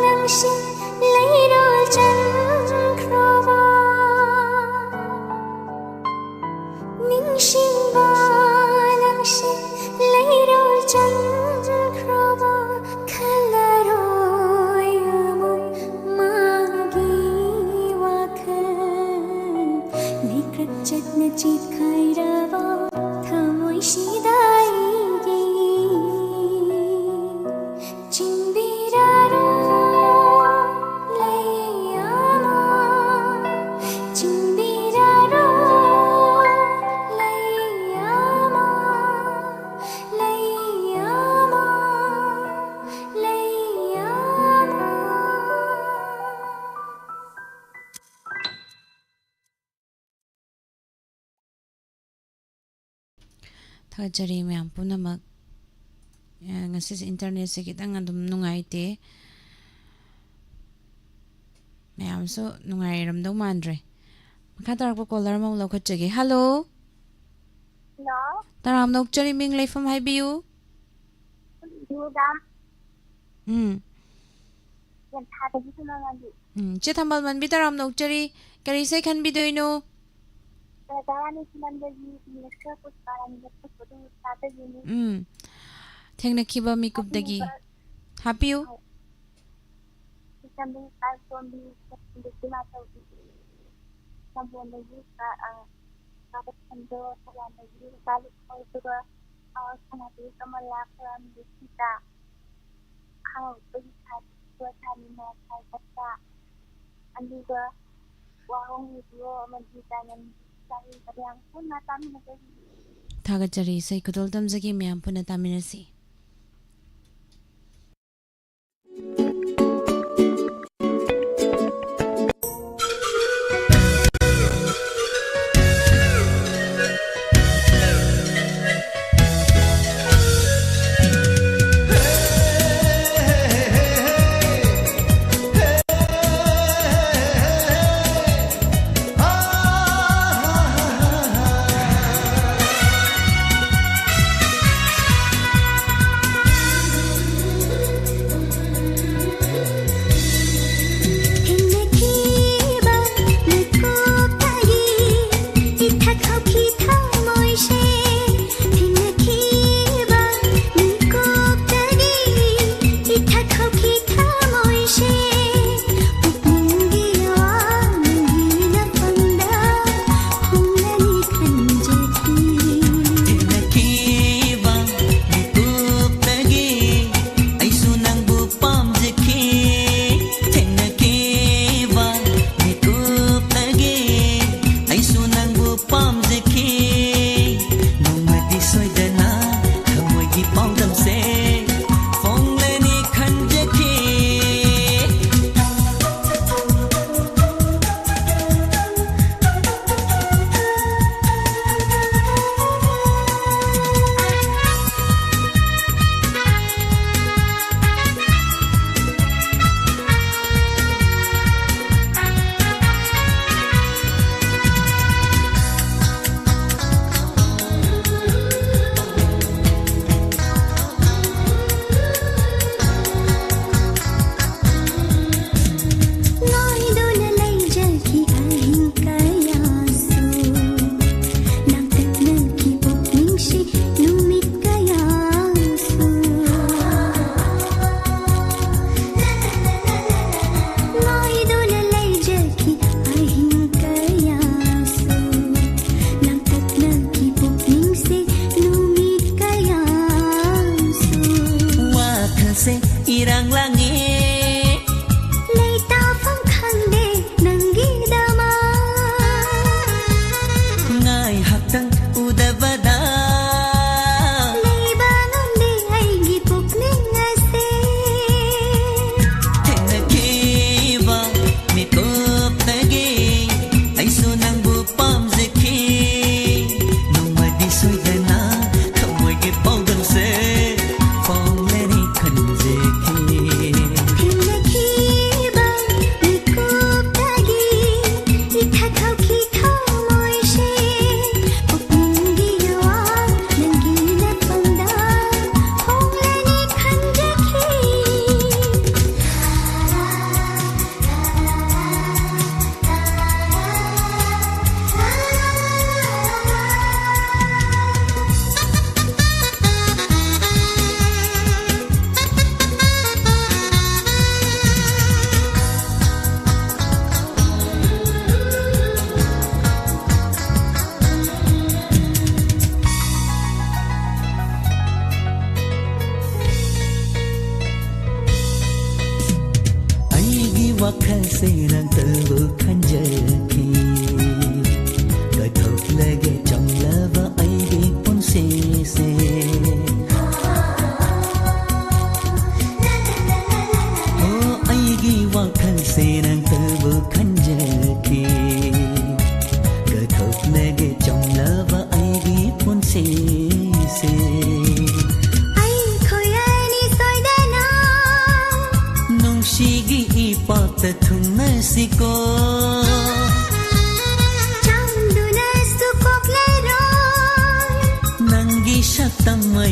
ꯅꯪꯁꯤ ꯂꯩꯔꯣꯜ ꯆꯟꯈ꯭ꯔꯕ, ꯅꯤꯡꯁꯤꯡꯕ ꯅꯪꯁꯤ ꯂꯩꯔꯣꯜ ꯆꯟꯈ꯭ꯔꯕ, ꯈꯜꯂꯔꯣꯏ ꯑꯃꯨꯛ ꯃꯥꯒꯤ ꯋꯥꯈꯜ꯫ ꯂꯩꯀ꯭ꯔꯛ ꯆꯠꯅ ꯆꯤꯠꯈꯥꯏꯔꯕ ꯊꯃꯣꯏꯁꯤꯗ ꯑꯩꯒꯤ ꯆꯤꯡꯕꯤꯔꯔꯣ ꯂꯩ ꯑꯃ, ꯆꯤꯡꯕꯤꯔꯔꯣ ꯂꯩ ꯑꯃ, ꯂꯩ ꯑꯃ, ꯂꯩ ꯑꯃ꯫ ꯊꯥꯒꯠꯆꯔꯤ ꯃꯌꯥꯝ ꯄꯨꯝꯅꯃꯛ꯫ ꯑ, ꯉꯁꯤꯁꯦ ꯏꯟꯇꯔꯅꯦꯠꯁꯦ ꯈꯤꯇꯪ ꯑꯗꯨꯝ ꯅꯨꯡꯉꯥꯏꯇꯦ꯫ ꯃꯌꯥꯝꯁꯨ ꯅꯨꯡꯉꯥꯏꯔꯝꯗꯧ ꯃꯥꯟꯗ꯭ꯔꯦ꯫ ꯃꯈꯥ ꯇꯥꯔꯛꯄ ꯀꯣꯂꯔ ꯑꯃꯃꯨꯛ ꯂꯧꯈꯠꯆꯒꯦ꯫ ꯍꯜꯂꯣ꯫ ꯍꯜꯂꯣ꯫ ꯇꯔꯥꯝꯅ ꯑꯣꯛꯆꯔꯤ, ꯃꯤꯡ ꯂꯩꯐꯝ ꯍꯥꯏꯕꯤꯌꯨ꯫ ꯃꯦꯗꯥꯝ꯫ ꯎꯝ꯫ ꯌꯦꯟꯊꯥꯗꯒꯤ ꯁꯣꯅꯥꯃꯣꯅꯤ꯫ ꯎꯝ, ꯏꯆꯦ ꯊꯝꯕꯥꯜ ꯃꯟꯕꯤ, ꯇꯔꯥꯝꯅ ꯑꯣꯛꯆꯔꯤ꯫ ꯀꯔꯤ ꯏꯁꯩ ꯈꯟꯕꯤꯗꯣꯏꯅꯣ? ꯔꯥꯙꯥꯔꯥꯅꯤ ꯐꯤꯂꯝꯗꯒꯤ ꯃꯤꯁꯀ ꯄꯨꯁꯄꯥꯔꯥꯅꯤꯒ ꯄꯨꯁꯄꯗꯨ ꯇꯥꯖꯒꯦꯅꯦ꯫ ꯎꯝ꯫ ꯊꯦꯡꯅꯈꯤꯕ ꯃꯤꯀꯨꯞꯇꯒꯤ꯫ ꯍꯥꯞꯄꯤꯌꯨ꯫ ꯍꯣꯏ꯫ ꯏꯆꯝꯗꯒꯤ ꯀꯥ ꯇꯣꯝꯕꯤ, ꯏꯆꯝꯗꯒꯤ ꯃꯥꯆꯧꯕꯤ, ꯅꯝꯕꯣꯜꯗꯒꯤ ꯀꯥ, ꯑ, ꯀꯥ ꯕꯁꯟꯇꯣ, ꯊꯧꯕꯥꯜꯗꯒꯤ ꯀꯥ ꯂꯨꯈꯣꯏ, ꯑꯗꯨꯒ, ꯑ, ꯁꯅꯥꯇꯣꯝꯕꯤ ꯀꯃꯂꯥ, ꯈꯣꯏꯔꯥꯝꯕꯤ ꯁꯤꯇꯥ, ꯈꯥꯉꯕꯣꯛꯇꯒꯤ ꯁꯥꯏ ꯁꯥꯏ ꯁꯥꯏ ꯁꯥꯏ ꯁꯥꯏ ꯁꯥꯏ, ꯑꯗꯨꯒ ꯋꯥꯍꯣꯡ ꯔꯦꯗꯤꯑꯣ ꯑꯃꯗꯤ ꯆꯥꯏꯅꯟ ꯆꯥꯏ ꯃꯌꯥꯝ ꯄꯨꯟꯅ ꯇꯥꯃꯤꯟꯅꯖꯔꯤ꯫ ꯊꯥꯒꯠꯆꯔꯤ꯫ ꯏꯁꯩ ꯈꯨꯗꯣꯜ ꯇꯝꯖꯒꯦ, ꯃꯌꯥꯝ ꯄꯨꯟꯅ ꯇꯥꯃꯤꯟꯅꯁꯤ꯫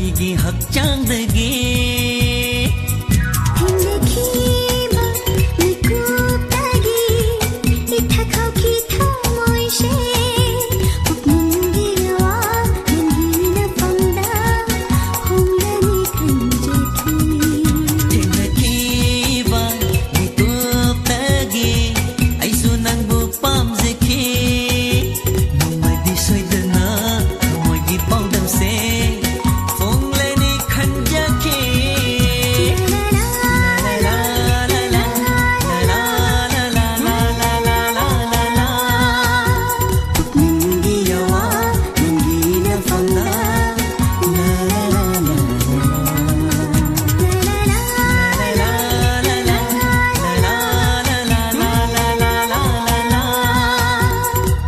ꯑꯩꯒꯤ ꯍꯛꯆꯥꯡꯗꯒꯤ ꯊꯦꯡꯅꯈꯤꯕ ꯃꯤꯀꯨꯞꯇꯒꯤ ꯏꯊꯛ ꯍꯧꯈꯤ ꯊꯃꯣꯏꯁꯦ꯫ ꯄꯨꯛꯅꯤꯡꯒꯤ ꯋꯥ ꯅꯪꯒꯤ ꯅꯐꯝꯗ ꯍꯣꯡꯂꯅꯤ ꯈꯟꯖꯈꯤ꯫ ꯊꯦꯡꯅꯈꯤꯕ ꯃꯤꯀꯨꯞꯇꯒꯤ ꯑꯩꯁꯨ ꯅꯪꯕꯨ ꯄꯥꯝꯖꯈꯤ꯫ ꯅꯣꯡꯃꯗꯤ ꯁꯣꯏꯗꯅ ꯊꯃꯣꯏꯒꯤ ꯄꯥꯎꯗꯝꯁꯦ ꯐꯣꯡꯂꯅꯤ ꯈꯟꯖꯈꯤ꯫ ꯄꯨꯛꯅꯤꯡꯒꯤ ꯑꯋꯥ ꯅꯪꯒꯤ ꯅꯐꯝꯗ꯫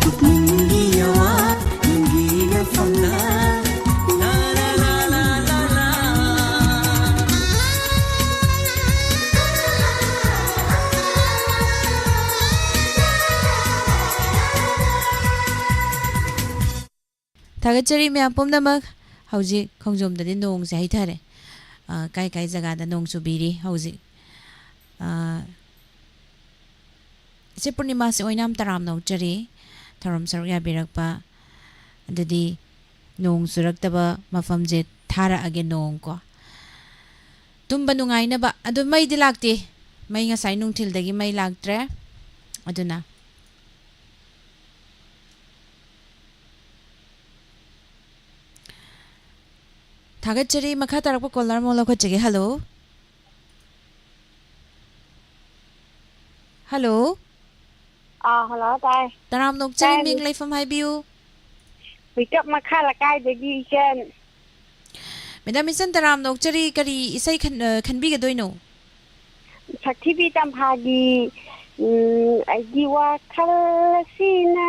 ꯄꯨꯛꯅꯤꯡꯒꯤ ꯑꯋꯥ ꯅꯪꯒꯤ ꯅꯐꯝꯗ꯫ ꯊꯥꯒꯠꯆꯔꯤ ꯃꯌꯥꯝ ꯄꯨꯝꯅꯃꯛ꯫ ꯍꯧꯖꯤꯛ ꯈꯣꯡꯖꯣꯝꯗꯗꯤ ꯅꯣꯡꯁꯦ ꯍꯩꯊꯔꯦ꯫ ꯑ, ꯀꯥꯏ ꯀꯥꯏ ꯖꯒꯥꯗ ꯅꯣꯡ ꯆꯨꯕꯤꯔꯤ ꯍꯧꯖꯤꯛ? ꯑ, ꯏꯆꯦ ꯄꯨꯔꯅꯤꯃꯥꯁꯦ ꯑꯣꯏꯅꯥꯝ ꯇꯔꯥꯝꯅ ꯑꯣꯛꯆꯔꯤ꯫ ꯊꯧꯔꯝ ꯁꯔꯨꯛ ꯌꯥꯕꯤꯔꯛꯄ꯫ ꯑꯗꯨꯗꯤ ꯅꯣꯡ ꯆꯨꯔꯛꯇꯕ ꯃꯐꯝꯁꯦ ꯊꯥꯔꯛꯑꯒꯦ ꯅꯣꯡ ꯀꯣ꯫ ꯇꯨꯝꯕ ꯅꯨꯡꯉꯥꯏꯅꯕ꯫ ꯑꯗꯨ ꯃꯩꯗꯤ ꯂꯥꯛꯇꯦ꯫ ꯃꯩ ꯉꯁꯥꯏ ꯅꯨꯡꯊꯤꯜꯗꯒꯤ ꯃꯩ ꯂꯥꯛꯇ꯭ꯔꯦ꯫ ꯑꯗꯨꯅ ꯊꯥꯒꯠꯆꯔꯤ꯫ ꯃꯈꯥ ꯇꯥꯔꯛꯄ ꯀꯣꯂꯔ ꯑꯃꯨꯛ ꯂꯧꯈꯠꯆꯒꯦ꯫ ꯍꯜꯂꯣ꯫ ꯍꯜꯂꯣ꯫ ꯑꯥ, ꯍꯜꯂꯣ, ꯇꯥꯏ꯫ ꯇꯔꯥꯝꯅ ꯑꯣꯛꯆꯔꯤ, ꯇꯥꯏ꯫ ꯃꯤꯡ ꯂꯩꯐꯝ ꯍꯥꯏꯕꯤꯌꯨ꯫ ꯍꯨꯏꯀꯞ ꯃꯈꯥ ꯂꯩꯀꯥꯏꯗꯒꯤ ꯏꯆꯟ꯫ ꯃꯦꯗꯥꯝ ꯏꯆꯟ, ꯇꯔꯥꯝꯅ ꯑꯣꯛꯆꯔꯤ, ꯀꯔꯤ ꯏꯁꯩ ꯈꯟ-, ꯑ, ꯈꯟꯕꯤꯒꯗꯣꯏꯅꯣ? ꯁꯛꯊꯤꯕꯤ ꯇꯝꯐꯥꯒꯤ, ꯎꯝ, ꯑꯩꯒꯤ ꯋꯥꯈꯜ ꯑꯁꯤꯅ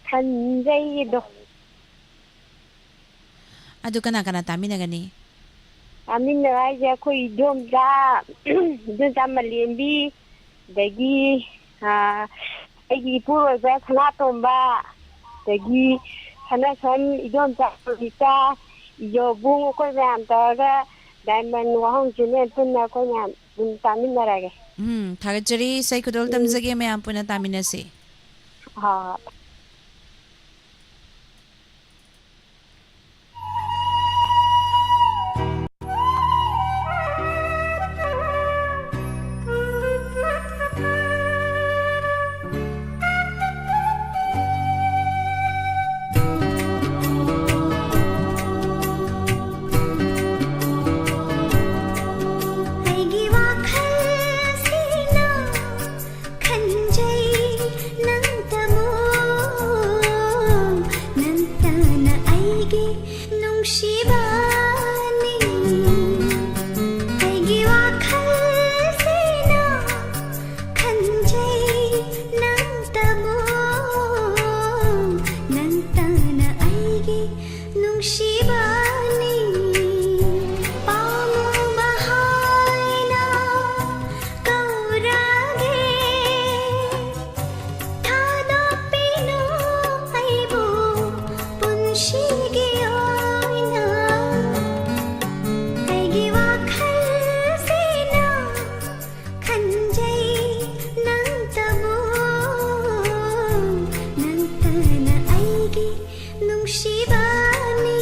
ꯈꯟꯖꯩꯗꯣ꯫ ꯑꯗꯨ ꯀꯅꯥ ꯀꯅꯥ ꯇꯥꯃꯤꯟꯅꯒꯅꯤ? ꯇꯥꯃꯤꯟꯅꯕ ꯍꯥꯏꯁꯦ ꯑꯩꯈꯣꯏ ꯏꯗꯣꯝꯆꯥ, ꯏꯗꯣꯝꯆꯥ ꯃꯂꯦꯝꯕꯤ, ꯑꯗꯒꯤ, ꯑꯥ, ꯑꯩꯒꯤ ꯏꯄꯨꯔꯣꯏꯕ ꯁꯅꯥꯇꯣꯝꯕ, ꯑꯗꯒꯤ ꯁꯅꯥꯁꯝ, ꯏꯗꯣꯝꯆꯥ ꯔꯣꯅꯤꯇꯥ, ꯌꯣꯕꯨꯡ ꯑꯩꯈꯣꯏ ꯃꯌꯥꯝ ꯇꯧꯔꯒ ꯗꯥꯏꯃꯟ ꯋꯥꯍꯣꯡ ꯆꯦꯅꯦꯜ ꯄꯨꯟꯅ ꯑꯩꯈꯣꯏ ꯃꯌꯥꯝ ꯑꯗꯨꯝ ꯇꯥꯃꯤꯟꯅꯔꯒꯦ꯫ ꯎꯝ, ꯊꯥꯒꯠꯆꯔꯤ꯫ ꯏꯁꯩ ꯈꯨꯗꯣꯜ ꯎꯝ꯫ ꯇꯝꯖꯒꯦ, ꯃꯌꯥꯝ ꯄꯨꯟꯅ ꯇꯥꯃꯤꯟꯅꯁꯤ꯫ ꯍꯣꯏ, ꯍꯣꯏ꯫ ꯑꯩꯒꯤ ꯋꯥꯈꯜꯁꯤꯅ ꯈꯟꯖꯩ ꯅꯪꯇꯕꯨ, ꯅꯪꯇꯅ ꯑꯩꯒꯤ ꯅꯨꯡꯁꯤꯕꯅꯤ꯫ ꯑꯩꯒꯤ ꯋꯥꯈꯜꯁꯤꯅ ꯈꯟꯖꯩ ꯅꯪꯇꯕꯨ, ꯅꯪꯇꯅ ꯑꯩꯒꯤ ꯅꯨꯡꯁꯤꯕꯅꯤ꯫ ꯄꯥꯝꯃꯨꯕ ꯍꯥꯏꯅ ꯀꯧꯔꯒꯦ, ꯊꯥꯗꯣꯛꯄꯤꯅꯨ ꯑꯩꯕꯨ ꯄꯨꯟꯁꯤꯒꯤ ꯑꯣꯏꯅ꯫ ꯑꯩꯒꯤ ꯋꯥꯈꯜꯁꯤꯅ ꯈꯟꯖꯩ ꯅꯪꯇꯕꯨ, ꯅꯪꯇꯅ ꯑꯩꯒꯤ ꯅꯨꯡꯁꯤꯕꯅꯤ꯫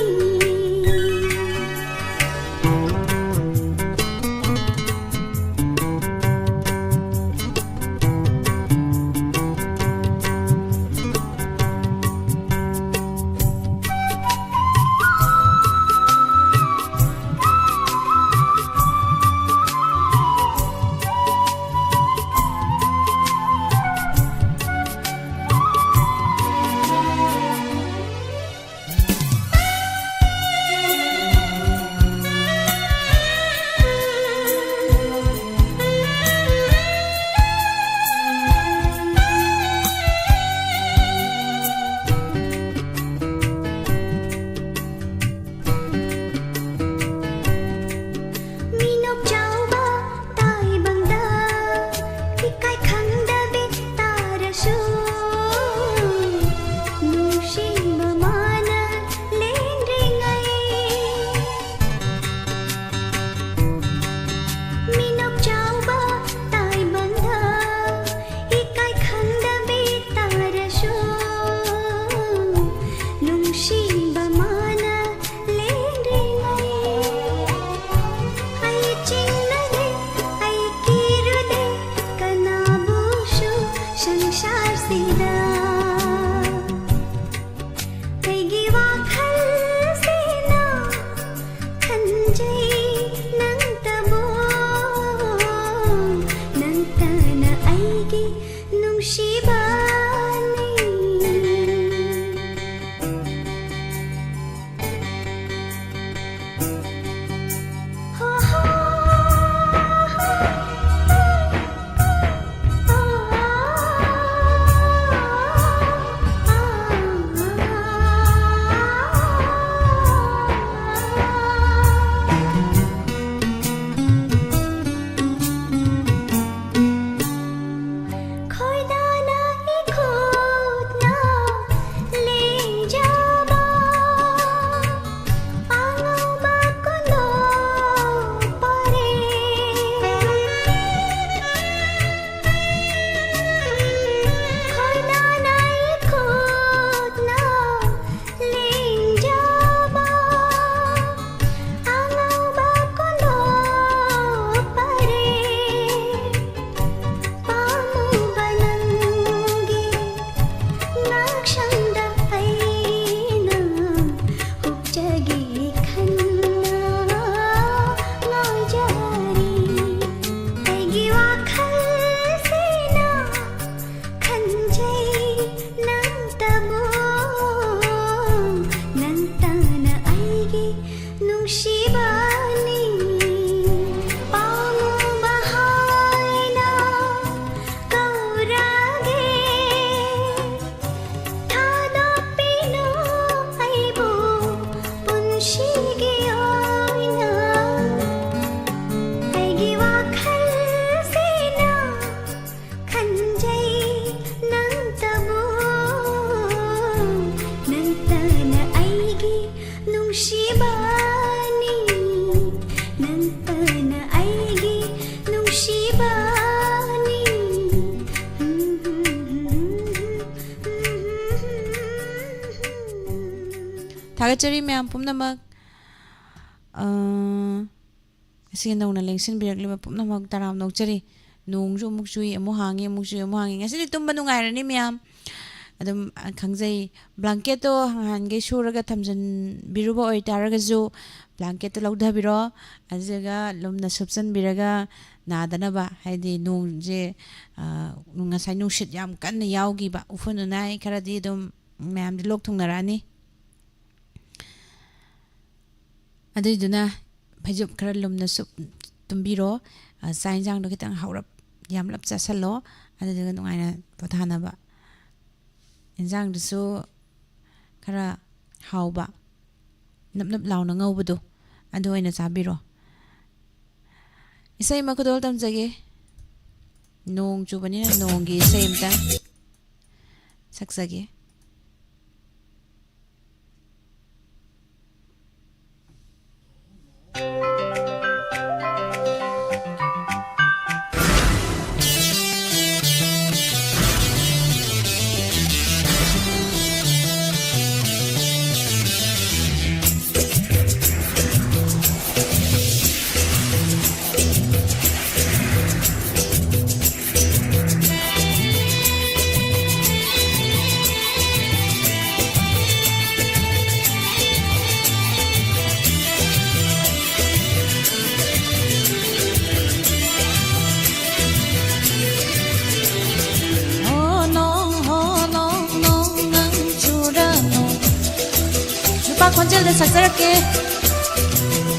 ꯑꯩꯒꯤ ꯋꯥꯈꯜꯁꯤꯅ ꯈꯟꯖꯩ ꯅꯪꯇꯕꯨ, ꯅꯪꯇꯅ ꯑꯩꯒꯤ ꯅꯨꯡꯁꯤꯕꯅꯤ꯫ ꯈꯣꯏꯗꯥꯅ ꯏꯈꯨꯠꯅ ꯂꯦꯡꯖꯕ ꯑꯉꯧꯕ ꯀꯣꯟꯗꯣꯛ ꯄꯔꯦꯡ꯫ ꯈꯣꯏꯗꯥꯅ ꯏꯈꯨꯠꯅ ꯂꯦꯡꯖꯕ ꯑꯉꯧꯕ ꯀꯣꯟꯗꯣꯛ ꯄꯔꯦꯡ꯫ ꯄꯥꯝꯃꯨꯕ ꯅꯪꯒꯤ ꯉꯛꯁꯪꯗ ꯑꯩꯅ ꯍꯨꯞꯆꯒꯦ ꯈꯟꯅ ꯉꯥꯏꯖꯔꯤ꯫ ꯑꯩꯒꯤ ꯋꯥꯈꯜꯁꯤꯅ ꯈꯟꯖꯩ ꯅꯪꯇꯕꯨ, ꯅꯪꯇꯅ ꯑꯩꯒꯤ ꯅꯨꯡꯁꯤꯕꯅꯤ꯫ ꯄꯥꯝꯃꯨꯕ ꯍꯥꯏꯅ ꯀꯧꯔꯒꯦ, ꯊꯥꯗꯣꯛꯄꯤꯅꯨ ꯑꯩꯕꯨ ꯄꯨꯟꯁꯤꯒꯤ ꯑꯣꯏꯅ꯫ ꯑꯩꯒꯤ ꯋꯥꯈꯜꯁꯤꯅ ꯈꯟꯖꯩ ꯅꯪꯇꯕꯨ, ꯅꯪꯇꯅ ꯑꯩꯒꯤ ꯅꯨꯡꯁꯤꯕꯅꯤ, ꯅꯪꯇꯅ ꯑꯩꯒꯤ ꯅꯨꯡꯁꯤꯕꯅꯤ꯫ ꯊꯥꯒꯠꯆꯔꯤ ꯃꯌꯥꯝ ꯄꯨꯝꯅꯃꯛ꯫ ꯑ, ꯉꯁꯤ ꯅꯧꯅ ꯂꯦꯡꯁꯤꯟꯕꯤꯔꯛꯂꯤꯕ ꯄꯨꯝꯅꯃꯛ ꯇꯔꯥꯝꯅ ꯑꯣꯛꯆꯔꯤ꯫ ꯅꯣꯡꯁꯨ ꯑꯃꯨꯛ ꯆꯨꯏ, ꯑꯃꯨꯛ ꯍꯥꯡꯉꯤ, ꯑꯃꯨꯛ ꯆꯨꯏ, ꯑꯃꯨꯛ ꯍꯥꯡꯉꯤ꯫ ꯉꯁꯤꯗꯤ ꯇꯨꯝꯕ ꯅꯨꯡꯉꯥꯏꯔꯅꯤ ꯃꯌꯥꯝ꯫ ꯑꯗꯨꯝ, ꯑ, ꯈꯪꯖꯩ꯫ ꯕ꯭ꯂꯥꯡꯀꯦꯠꯇꯣ ꯅꯍꯥꯟꯈꯩ ꯁꯨꯔꯒ ꯊꯝꯖꯤꯟꯕꯤꯔꯨꯕ ꯑꯣꯏꯇꯥꯔꯒꯁꯨ, ꯕ꯭ꯂꯥꯡꯀꯦꯠꯇꯣ ꯂꯧꯊꯕꯤꯔꯣ, ꯑꯗꯨꯒ ꯂꯨꯝꯅ ꯁꯨꯞꯆꯟꯕꯤꯔꯒ ꯅꯥꯗꯅꯕ, ꯍꯥꯏꯗꯤ ꯅꯣꯡꯁꯦ, ꯑ, ꯉꯁꯥꯏ ꯅꯨꯡꯁꯤꯠ ꯌꯥꯝ ꯀꯟꯅ ꯌꯥꯎꯈꯤꯕ, ꯎꯐꯨꯟ ꯎꯅꯥꯏ ꯈꯔꯗꯤ ꯑꯗꯨꯝ ꯃꯌꯥꯝꯗꯤ ꯂꯣꯛ ꯊꯨꯡꯅꯔꯛꯑꯅꯤ꯫ ꯑꯗꯨꯏꯗꯨꯅ ꯐꯩꯖꯨꯞ ꯈꯔ ꯂꯨꯝꯅ ꯁꯨꯞ ꯇꯨꯝꯕꯤꯔꯣ꯫ ꯑ, ꯆꯥꯛ ꯌꯦꯟꯁꯥꯡꯗꯣ ꯈꯤꯇꯪ ꯍꯥꯎꯔꯞ ꯌꯥꯝꯂꯞ ꯆꯥꯁꯜꯂꯣ, ꯑꯗꯨꯗꯨꯒ ꯅꯨꯡꯉꯥꯏꯅ ꯄꯣꯊꯥꯅꯕ꯫ ꯌꯦꯟꯁꯥꯡꯗꯨꯁꯨ ꯈꯔ ꯍꯥꯎꯕ, ꯅꯞ ꯅꯞ ꯂꯥꯎꯅ ꯉꯧꯕꯗꯣ, ꯑꯗꯨ ꯑꯣꯏꯅ ꯆꯥꯕꯤꯔꯣ꯫ ꯏꯁꯩ ꯑꯃ ꯈꯨꯗꯣꯜ ꯇꯝꯖꯒꯦ꯫ ꯅꯣꯡ ꯆꯨꯕꯅꯤꯅ ꯅꯣꯡꯒꯤ ꯏꯁꯩ ꯑꯝꯇ ꯁꯛꯆꯒꯦ꯫ ꯍꯣ ꯅꯣꯡ, ꯍꯣ ꯅꯣꯡ, ꯅꯣꯡ ꯅꯪ ꯆꯨꯔꯅꯨ꯫ ꯅꯨꯄꯥ ꯈꯣꯟꯖꯦꯜꯗ ꯁꯛꯆꯔꯛꯀꯦ꯫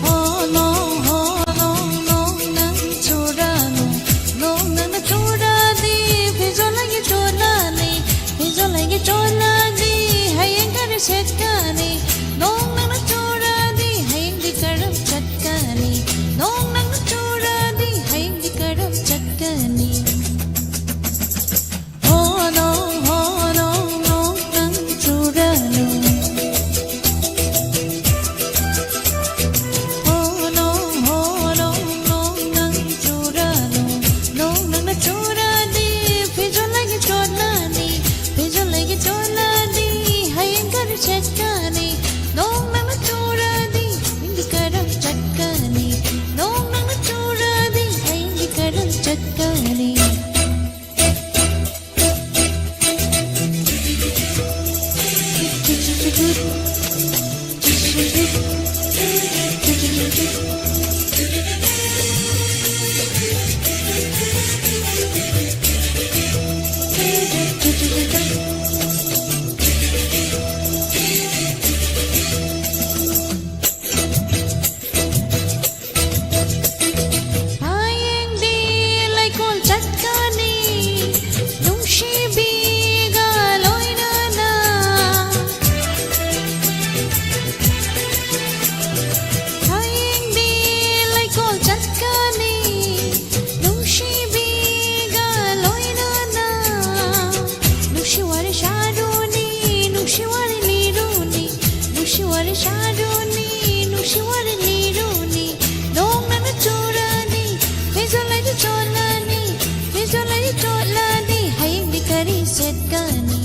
ꯍꯣ ꯅꯣꯡ, ꯍꯣ ꯅꯣꯡ, ꯅꯣꯡ ꯅꯪ ꯆꯨꯔꯅꯨ꯫ ꯅꯣꯡ ꯅꯪꯅ ꯆꯨꯔꯗꯤ ꯐꯤꯖꯣꯜ ꯑꯩꯒꯤ ꯆꯣꯠꯂꯅꯤ꯫ ꯐꯤꯖꯣꯜ ꯑꯩꯒꯤ ꯆꯣꯠꯂꯗꯤ ꯍꯌꯦꯡ ꯀꯔꯤ ꯁꯦꯠꯀꯅꯤ? ꯅꯣꯡ ꯅꯪꯅ ꯆꯨꯔꯗꯤ ꯍꯌꯦꯡꯗꯤ ꯀꯔꯝ ꯆꯠꯀꯅꯤ? ꯅꯣꯡ ꯅꯪꯅ ꯆꯨꯔꯗꯤ ꯍꯌꯦꯡꯗꯤ ꯀꯔꯝ ꯆꯠꯀꯅꯤ? ꯍꯣ ꯅꯣꯡ, ꯍꯣ ꯅꯣꯡ, ꯅꯣꯡ ꯅꯪ ꯆꯨꯔꯅꯨ꯫ ꯍꯌꯦꯡꯗꯤ ꯂꯩꯀꯣꯜ ꯆꯠꯀꯅꯤ, ꯅꯨꯡꯁꯤꯕꯤꯒ ꯂꯣꯏꯅꯅ꯫ ꯍꯌꯦꯡꯗꯤ ꯂꯩꯀꯣꯜ ꯆꯠꯀꯅꯤ, ꯅꯨꯡꯁꯤꯕꯤꯒ ꯂꯣꯏꯅꯅ꯫ ꯅꯨꯡꯁꯤ ꯋꯥꯔꯤ ꯁꯥꯔꯨꯅꯤ, ꯅꯨꯡꯁꯤ ꯋꯥꯔꯤ ꯂꯤꯔꯨꯅꯤ, ꯅꯨꯡꯁꯤ ꯋꯥꯔꯤ ꯁꯥꯔꯨꯅꯤ, ꯅꯨꯡꯁꯤ ꯋꯥꯔꯤ ꯂꯤꯔꯨꯅꯤ꯫ ꯅꯣꯡ ꯅꯪꯅ ꯆꯨꯔꯅꯤ, ꯐꯤꯖꯣꯜ ꯂꯩꯗꯤ ꯆꯣꯠꯂꯅꯤ, ꯐꯤꯖꯣꯜ ꯂꯩꯗꯤ ꯆꯣꯠꯂꯅꯤ, ꯍꯌꯦꯡꯗꯤ ꯀꯔꯤ ꯁꯦꯠꯀꯅꯤ?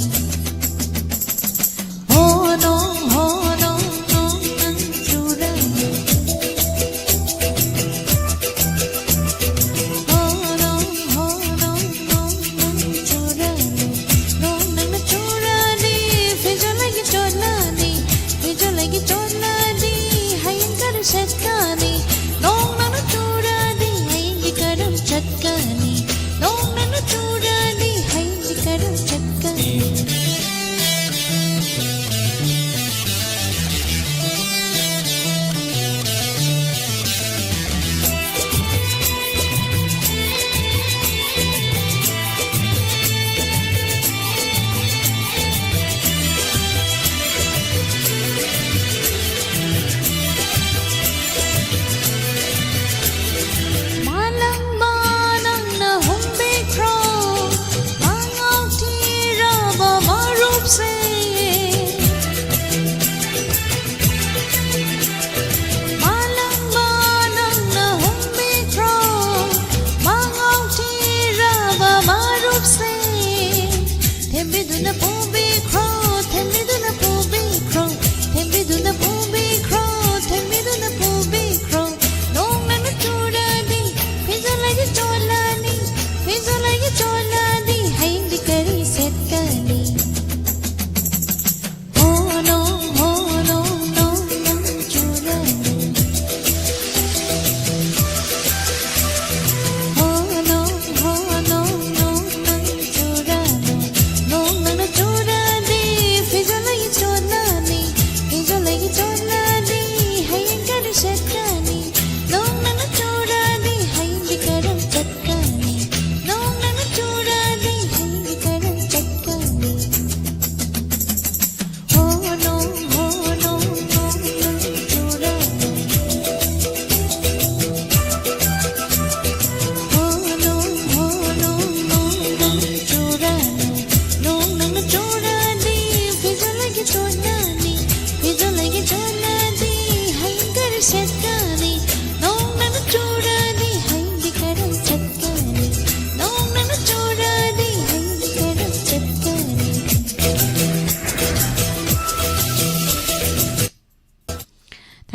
ꯍꯣ ꯅꯣꯡ, ꯍꯣ ꯅꯣꯡ, ꯅꯣꯡ ꯅꯪ ꯆꯨꯔꯅꯤ꯫ ꯍꯣ ꯅꯣꯡ, ꯍꯣ ꯅꯣꯡ, ꯅꯣꯡ ꯅꯪ ꯆꯨꯔꯅꯤ꯫ ꯅꯣꯡ ꯅꯪꯅ ꯆꯨꯔꯅꯤ, ꯐꯤꯖꯣꯜ ꯂꯩꯒꯤ ꯆꯣꯠꯂꯅꯤ, ꯐꯤꯖꯣꯜ ꯂꯩꯒꯤ ꯆꯣꯠꯂꯅꯤ, ꯍꯌꯦꯡ ꯀꯔꯤ ꯁꯦꯠꯀꯅꯤ? ꯅꯣꯡ ꯅꯪꯅ ꯆꯨꯔꯗꯤ, ꯍꯌꯦꯡꯗꯤ ꯀꯔꯝ ꯆꯠꯀꯅꯤ? ꯅꯣꯡ ꯅꯪꯅ ꯆꯨꯔꯗꯤ, ꯍꯌꯦꯡꯗꯤ ꯀꯔꯝ ꯆꯠꯀꯅꯤ?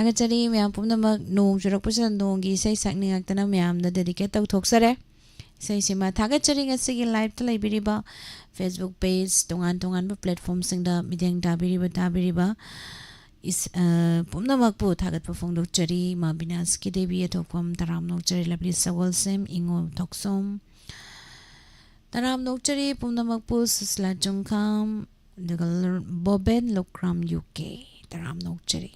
ꯊꯥꯒꯠꯆꯔꯤ ꯃꯌꯥꯝ ꯄꯨꯝꯅꯃꯛ꯫ ꯅꯣꯡ ꯆꯨꯔꯛꯄꯁꯤꯗ ꯅꯣꯡꯒꯤ ꯏꯁꯩ ꯁꯛꯅꯤꯡꯉꯛꯇꯅ ꯃꯌꯥꯝꯗ dedicate ꯇꯧꯊꯣꯛꯆꯔꯦ ꯏꯁꯩꯁꯤꯃ꯫ ꯊꯥꯒꯠꯆꯔꯤ ꯉꯁꯤꯒꯤ live ꯇ ꯂꯩꯕꯤꯔꯤꯕ Facebook page, ꯇꯣꯉꯥꯟ ꯇꯣꯉꯥꯟꯕ platform ꯁꯤꯡꯗ ꯃꯤꯠꯌꯦꯡ ꯇꯥꯕꯤꯔꯤꯕ, ꯇꯥꯕꯤꯔꯤꯕ ꯏꯁ-, ꯑ, ꯄꯨꯝꯅꯃꯛꯄꯨ ꯊꯥꯒꯠꯄ ꯐꯣꯡꯗꯣꯛꯆꯔꯤ꯫ ꯏꯃꯥ ꯕꯤꯅꯥꯁꯀꯤ ꯗꯦꯕꯤ ꯑꯊꯣꯛꯄꯝ, ꯇꯔꯥꯝ ꯅꯣꯛꯆꯔꯤ ꯂꯕꯂꯤ ꯁꯒꯣꯜꯁꯦꯝ, ꯏꯉꯣꯜ ꯊꯣꯛꯆꯣꯝ, ꯇꯔꯥꯝ ꯅꯣꯛꯆꯔꯤ ꯄꯨꯝꯅꯃꯛꯄꯨ꯫ ꯁꯨꯁꯂꯥ ꯆꯨꯡꯈꯥꯝ, ꯑꯗꯨꯒ ꯕꯣꯕꯦꯟ ꯂꯨꯀ꯭ꯔꯥꯝ ꯌꯨ ꯀꯦ, ꯇꯔꯥꯝ ꯅꯣꯛꯆꯔꯤ꯫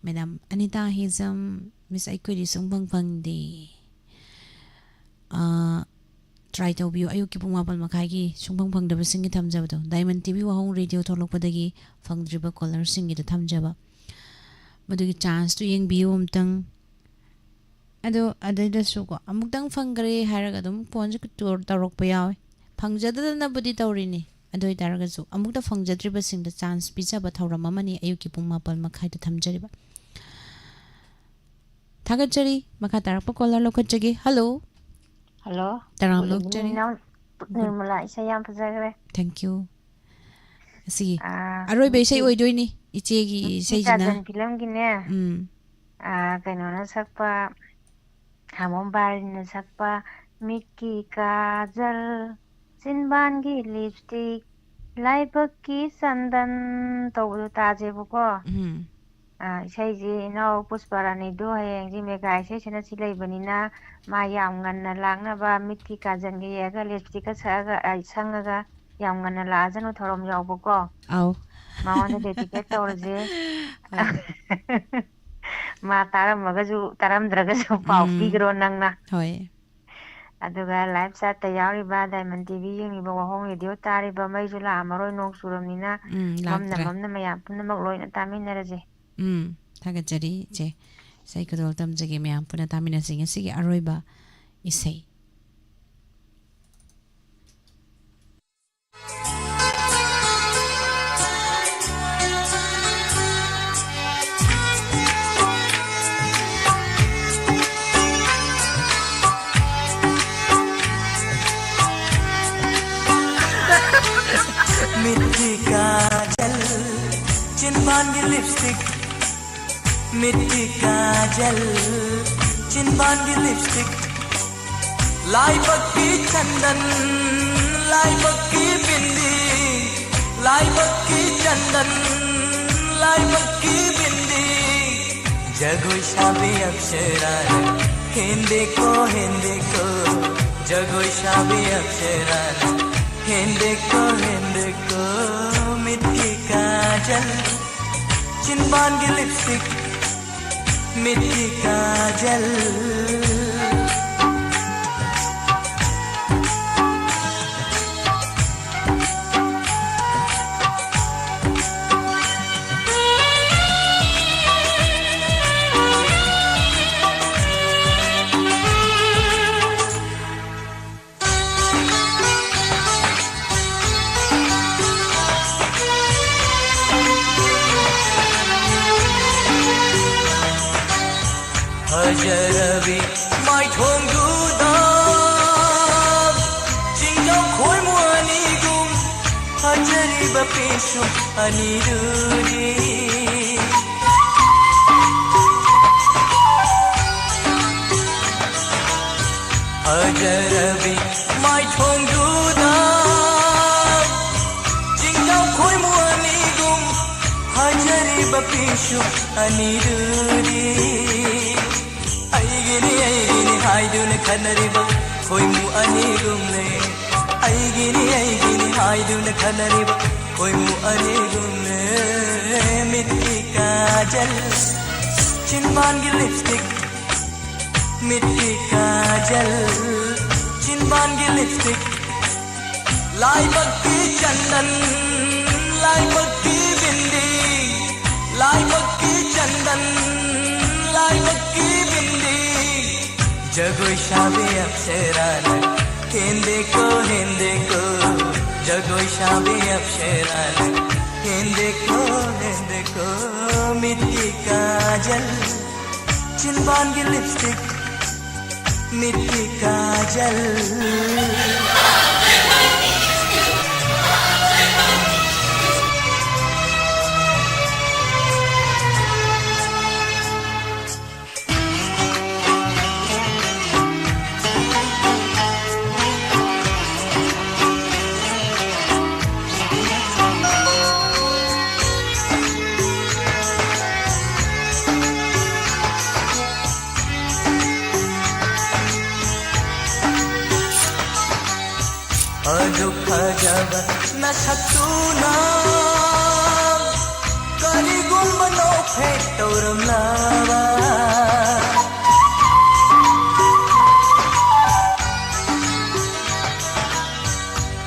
Madam ꯑꯅꯤꯇꯥ ꯍꯤꯖꯝ, Miss ꯑꯩꯈꯣꯏꯗꯤ ꯁꯨꯡꯐꯪ ꯐꯪꯗꯦ꯫ ꯑꯥ, try ꯇꯧꯕꯤꯌꯨ꯫ ꯑꯌꯨꯛꯀꯤ ꯄꯨꯡ ꯃꯥꯄꯟ ꯃꯈꯥꯏꯒꯤ ꯁꯨꯡꯐꯪ ꯐꯪꯗꯕꯁꯤꯡꯒꯤ ꯊꯝꯖꯕꯗꯣ, Diamond T V ꯋꯥꯍꯣꯡ radio ꯊꯣꯛꯂꯛꯄꯗꯒꯤ ꯐꯪꯗ꯭ꯔꯤꯕ caller ꯁꯤꯡꯒꯤꯗ ꯊꯝꯖꯕ꯫ ꯃꯗꯨꯒꯤ chance ꯇꯨ ꯌꯦꯡꯕꯤꯌꯨ ꯑꯝꯇꯪ꯫ ꯑꯗꯣ ꯑꯗꯩꯗꯁꯨꯀꯣ, ꯑꯃꯨꯛꯇꯪ ꯐꯪꯈ꯭ꯔꯦ ꯍꯥꯏꯔꯒ ꯑꯗꯨꯝ phone ꯁꯦ ꯇꯧꯔꯛꯄ ꯌꯥꯎꯋꯦ꯫ ꯐꯪꯖꯗꯗꯅꯕꯨꯗꯤ ꯇꯧꯔꯤꯅꯤ, ꯑꯗꯨ ꯑꯣꯏꯇꯥꯔꯒꯁꯨ ꯑꯃꯨꯛꯇ ꯐꯪꯖꯗ꯭ꯔꯤꯕꯁꯤꯡꯗ chance ꯄꯤꯖꯕ ꯊꯧꯔꯝ ꯑꯃꯅꯤ ꯑꯌꯨꯛꯀꯤ ꯄꯨꯡ ꯃꯥꯄꯟ ꯃꯈꯥꯏꯗ ꯊꯝꯖꯔꯤꯕ꯫ ꯊꯥꯒꯠꯆꯔꯤ꯫ ꯃꯈꯥ ꯇꯥꯔꯛꯄ caller ꯂꯧꯈꯠꯆꯒꯦ꯫ Hello꯫ Hello꯫ ꯇꯔꯥꯝ good evening, ꯅꯣꯛꯆꯔꯤ꯫ ꯏꯅꯥꯎ good ꯅꯤꯔꯃꯂꯥ, ꯏꯁꯩ ꯌꯥꯝ ꯐꯖꯈ꯭ꯔꯦ꯫ Thank you꯫ ꯑꯁꯤꯒꯤ ꯑꯥ, ꯑꯔꯣꯏꯕ ꯏꯁꯩ ꯃꯤꯠꯀꯤ, ꯑꯣꯏꯗꯣꯏꯅꯤ ꯏꯆꯦꯒꯤ ꯃꯤꯠꯀꯤ ꯏꯁꯩꯁꯤꯅ꯫ ꯀꯥꯖꯜ film ꯒꯤꯅꯦ꯫ ꯎꯝ꯫ ꯑꯥ, ꯀꯩꯅꯣꯅ ꯁꯛꯄ, ꯍꯥꯃꯣꯝ ꯕꯥꯔꯤꯅ ꯁꯛꯄ "ꯃꯤꯠꯀꯤ ꯀꯥꯖꯜ, ꯆꯤꯟꯕꯥꯟꯒꯤ lipstick, ꯂꯥꯏꯕꯛꯀꯤ ꯆꯟꯗꯟ" ꯇꯧꯕꯗꯣ ꯇꯥꯖꯦꯕꯀꯣ꯫ ꯎꯝ꯫ ꯑꯥ, ꯏꯁꯩꯁꯤ ꯏꯅꯥꯎ ꯄꯨꯁꯄꯥꯔꯥꯅꯤꯗꯨ ꯍꯌꯦꯡꯁꯤ mega ꯏꯁꯩ ꯁꯤꯅꯁꯤ ꯂꯩꯕꯅꯤꯅ ꯃꯥ ꯌꯥꯝ ꯉꯟꯅ ꯂꯥꯛꯅꯕ ꯃꯤꯠꯀꯤ ꯀꯥꯖꯜꯒ ꯌꯦꯛꯑꯒ lipstick ꯀ ꯁꯛꯑꯒ, ꯑ, ꯁꯪꯉꯒ ꯌꯥꯝ ꯉꯟꯅ ꯂꯥꯛꯑꯖꯅꯨ ꯊꯧꯔꯝ ꯌꯥꯎꯕꯀꯣ꯫ ꯑꯧ꯫ ꯃꯉꯣꯟꯗ dedicate ꯇꯧꯔꯁꯦ꯫ ꯍꯣꯏ꯫ ꯃꯥ ꯇꯥꯔꯝꯃꯒꯁꯨ ꯇꯥꯔꯝꯗ꯭ꯔꯒꯁꯨ ꯄꯥꯎ ꯎꯝ꯫ ꯄꯤꯈ꯭ꯔꯣ ꯅꯪꯅ꯫ ꯍꯣꯏ꯫ ꯑꯗꯨꯒ live chat ꯇ ꯌꯥꯎꯔꯤꯕ Diamond T V ꯌꯦꯡꯂꯤꯕ ꯋꯥꯍꯣꯡ radio ꯇꯥꯔꯤꯕ ꯃꯩꯁꯨ ꯂꯥꯛꯑꯝꯃꯔꯣꯏ ꯅꯣꯡ ꯆꯨꯔꯕꯅꯤꯅ ꯎꯝ, ꯃꯝꯅ ꯂꯥꯛꯇ꯭ꯔꯦ꯫ ꯃꯝꯅ ꯃꯌꯥꯝ ꯄꯨꯝꯅꯃꯛ ꯂꯣꯏꯅ ꯇꯥꯃꯤꯟꯅꯔꯁꯦ꯫ ꯎꯝ, ꯊꯥꯒꯠꯆꯔꯤ ꯏꯆꯦ꯫ ꯏꯁꯩ ꯈꯨꯗꯣꯜ ꯇꯝꯖꯒꯦ ꯃꯌꯥꯝ ꯄꯨꯟꯅ ꯇꯥꯃꯤꯟꯅꯁꯤ ꯉꯁꯤꯒꯤ ꯑꯔꯣꯏꯕ ꯏꯁꯩ꯫ ꯃꯤꯠꯀꯤ ꯀꯥꯖꯜ, ꯆꯤꯟꯕꯥꯟꯒꯤ lipstick, ꯃꯤꯠꯀꯤ ꯀꯥꯖꯜ, ꯆꯤꯟꯕꯥꯟꯒꯤ ꯂꯤꯞꯁꯇꯤꯛ, ꯂꯥꯏꯕꯛꯀꯤ ꯆꯟꯗꯟ, ꯂꯥꯏꯕꯛꯀꯤ ꯕꯤꯟꯗꯤ, ꯂꯥꯏꯕꯛꯀꯤ ꯆꯟꯗꯟ, ꯂꯥꯏꯕꯛꯀꯤ ꯕꯤꯟꯗꯤ꯫ ꯖꯒꯣꯏ ꯁꯥꯕꯤ ꯑꯞꯁꯔꯥꯅ ꯍꯦꯟꯗꯦꯀꯣ, ꯍꯦꯟꯗꯦꯀꯣ꯫ ꯖꯒꯣꯏ ꯁꯥꯕꯤ ꯑꯞꯁꯔꯥꯅ ꯍꯦꯟꯗꯦꯀꯣ, ꯍꯦꯟꯗꯦꯀꯣ꯫ ꯃꯤꯠꯀꯤ ꯀꯥꯖꯜ, ꯆꯤꯟꯕꯥꯟꯒꯤ ꯂꯤꯞꯁꯇꯤꯛ, ꯃꯤꯠꯀꯤ ꯀꯥꯖꯜ꯫ ꯐꯖꯔꯕꯤ ꯃꯥꯏꯊꯣꯡꯗꯨꯗ ꯆꯤꯡꯖꯥꯎ ꯈꯣꯏꯃꯨ ꯑꯅꯤꯒꯨꯝ ꯐꯖꯔꯤꯕ ꯄꯤꯁꯨꯝ ꯑꯅꯤꯗꯨꯗꯤ꯫ ꯐꯖꯔꯕꯤ ꯃꯥꯏꯊꯣꯡꯗꯨꯗ ꯆꯤꯡꯖꯥꯎ ꯈꯣꯏꯃꯨ ꯑꯅꯤꯒꯨꯝ ꯐꯖꯔꯤꯕ ꯄꯤꯁꯨꯝ ꯑꯅꯤꯗꯨꯗꯤ꯫ ꯑꯩꯒꯤꯅꯤ, ꯑꯩꯒꯤꯅꯤ ꯍꯥꯏꯗꯨꯅ ꯈꯟꯅꯔꯤꯕ ꯈꯣꯏꯃꯨ ꯑꯅꯤꯒꯨꯝꯂꯦ꯫ ꯑꯩꯒꯤꯅꯤ, ꯑꯩꯒꯤꯅꯤ ꯍꯥꯏꯗꯨꯅ ꯈꯟꯅꯔꯤꯕ ꯈꯣꯏꯃꯨ ꯑꯅꯤꯒꯨꯝꯂꯦ꯫ ꯃꯤꯠꯀꯤ ꯀꯥꯖꯜ, ꯆꯤꯟꯕꯥꯟꯒꯤ ꯂꯤꯞꯁꯇꯤꯛ, ꯃꯤꯠꯀꯤ ꯀꯥꯖꯜ, ꯆꯤꯟꯕꯥꯟꯒꯤ ꯂꯤꯞꯁꯇꯤꯛ, ꯂꯥꯏꯕꯛꯀꯤ ꯆꯟꯗꯟ, ꯂꯥꯏꯕꯛꯀꯤ ꯕꯤꯟꯗꯤ, ꯂꯥꯏꯕꯛꯀꯤ ꯆꯟꯗꯟ, ꯂꯥꯏꯕꯛꯀꯤ ꯕꯤꯟꯗꯤ꯫ ꯖꯒꯣꯏ ꯁꯥꯕꯤ ꯑꯞꯁꯔꯥꯅ ꯍꯦꯟꯗꯦꯀꯣ, ꯍꯦꯟꯗꯦꯀꯣ꯫ ꯖꯒꯣꯏ ꯁꯥꯕꯤ ꯑꯞꯁꯔꯥꯅ ꯍꯦꯟꯗꯦꯀꯣ, ꯍꯦꯟꯗꯦꯀꯣ꯫ ꯃꯤꯠꯀꯤ ꯀꯥꯖꯜ, ꯆꯤꯟꯕꯥꯟꯒꯤ ꯂꯤꯞꯁꯇꯤꯛ, ꯃꯤꯠꯀꯤ ꯀꯥꯖꯜ꯫ ꯅꯁꯛꯇꯨꯅ ꯀꯔꯤꯒꯨꯝꯕ ꯅꯣꯛꯐꯦꯠ ꯇꯧꯔꯝꯂꯕ꯫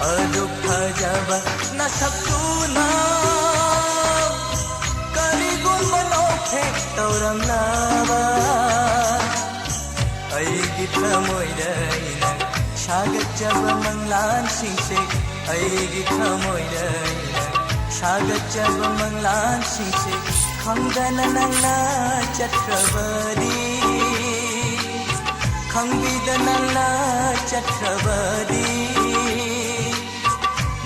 ꯑꯗꯨꯛ ꯐꯖꯕ ꯅꯁꯛꯇꯨꯅ ꯀꯔꯤꯒꯨꯝꯕ ꯅꯣꯛꯐꯦꯠ ꯇꯧꯔꯝꯂꯕ꯫ ꯑꯩꯒꯤ ꯊꯃꯣꯏꯗ ꯑꯩꯅ ꯁꯥꯒꯠꯆꯕ ꯃꯪꯂꯥꯟꯁꯤꯡꯁꯦ, ꯑꯩꯒꯤ ꯊꯃꯣꯏꯗ ꯑꯩꯅ ꯁꯥꯒꯠꯆꯕ ꯃꯪꯂꯥꯟꯁꯤꯡꯁꯦ ꯈꯪꯗꯅ ꯅꯪꯅ ꯆꯠꯈ꯭ꯔꯕꯗꯤ, ꯈꯪꯕꯤꯗ ꯅꯪꯅ ꯆꯠꯈ꯭ꯔꯕꯗꯤ,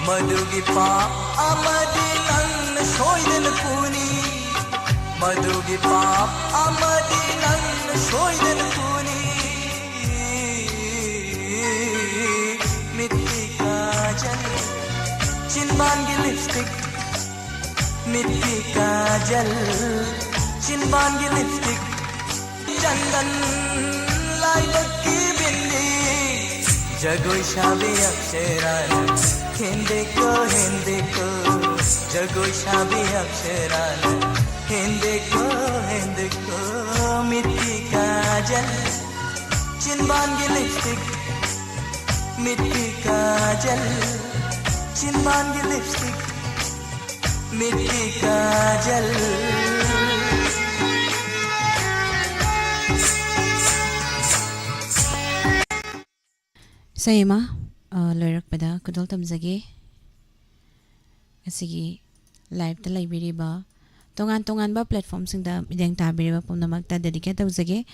ꯃꯗꯨꯒꯤ ꯄꯥꯞ ꯑꯃꯗꯤ ꯅꯪꯅ ꯁꯣꯏꯗꯅ ꯄꯨꯅꯤ꯫ ꯃꯗꯨꯒꯤ ꯄꯥꯞ ꯑꯃꯗꯤ ꯅꯪꯅ ꯁꯣꯏꯗꯅ ꯄꯨꯅꯤ꯫ ꯃꯤꯠꯀꯤ ꯀꯥꯖꯜ, ꯆꯤꯟꯕꯥꯟꯒꯤ ꯂꯤꯞꯁꯇꯤꯛ, ꯃꯤꯠꯀꯤ ꯀꯥꯖꯜ, ꯆꯤꯟꯕꯥꯟꯒꯤ ꯂꯤꯞꯁꯇꯤꯛ, ꯆꯟꯗꯟ ꯂꯥꯏꯕꯛꯀꯤ ꯕꯤꯟꯗꯤ, ꯖꯒꯣꯏ ꯁꯥꯕꯤ ꯑꯞꯁꯔꯥꯅ ꯍꯦꯟꯗꯦꯀꯣ, ꯍꯦꯟꯗꯦꯀꯣ, ꯖꯒꯣꯏ ꯁꯥꯕꯤ ꯑꯞꯁꯔꯥꯅ ꯍꯦꯟꯗꯦꯀꯣ, ꯍꯦꯟꯗꯦꯀꯣ꯫ ꯃꯤꯠꯀꯤ ꯀꯥꯖꯜ, ꯆꯤꯟꯕꯥꯟꯒꯤ ꯂꯤꯞꯁꯇꯤꯛ, ꯃꯤꯠꯀꯤ ꯀꯥꯖꯜ, ꯆꯤꯟꯕꯥꯟꯒꯤ ꯂꯤꯞꯁꯇꯤꯛ, ꯃꯤꯠꯀꯤ ꯀꯥꯖꯜ꯫ ꯏꯁꯩ ꯑꯃ, ꯑ, ꯂꯣꯏꯔꯛꯄꯗ ꯈꯨꯗꯣꯜ ꯇꯝꯖꯒꯦ꯫ ꯉꯁꯤꯒꯤ ꯂꯥꯏꯞꯇ ꯂꯩꯕꯤꯔꯤꯕ, ꯇꯣꯉꯥꯟ ꯇꯣꯉꯥꯟꯕ ꯄ꯭ꯂꯦꯠꯐꯣꯝꯁꯤꯡꯗ ꯃꯤꯠꯌꯦꯡ ꯇꯥꯕꯤꯔꯤꯕ ꯄꯨꯝꯅꯃꯛꯇ ꯗꯦꯗꯤꯀꯦꯠ ꯇꯧꯖꯒꯦ꯫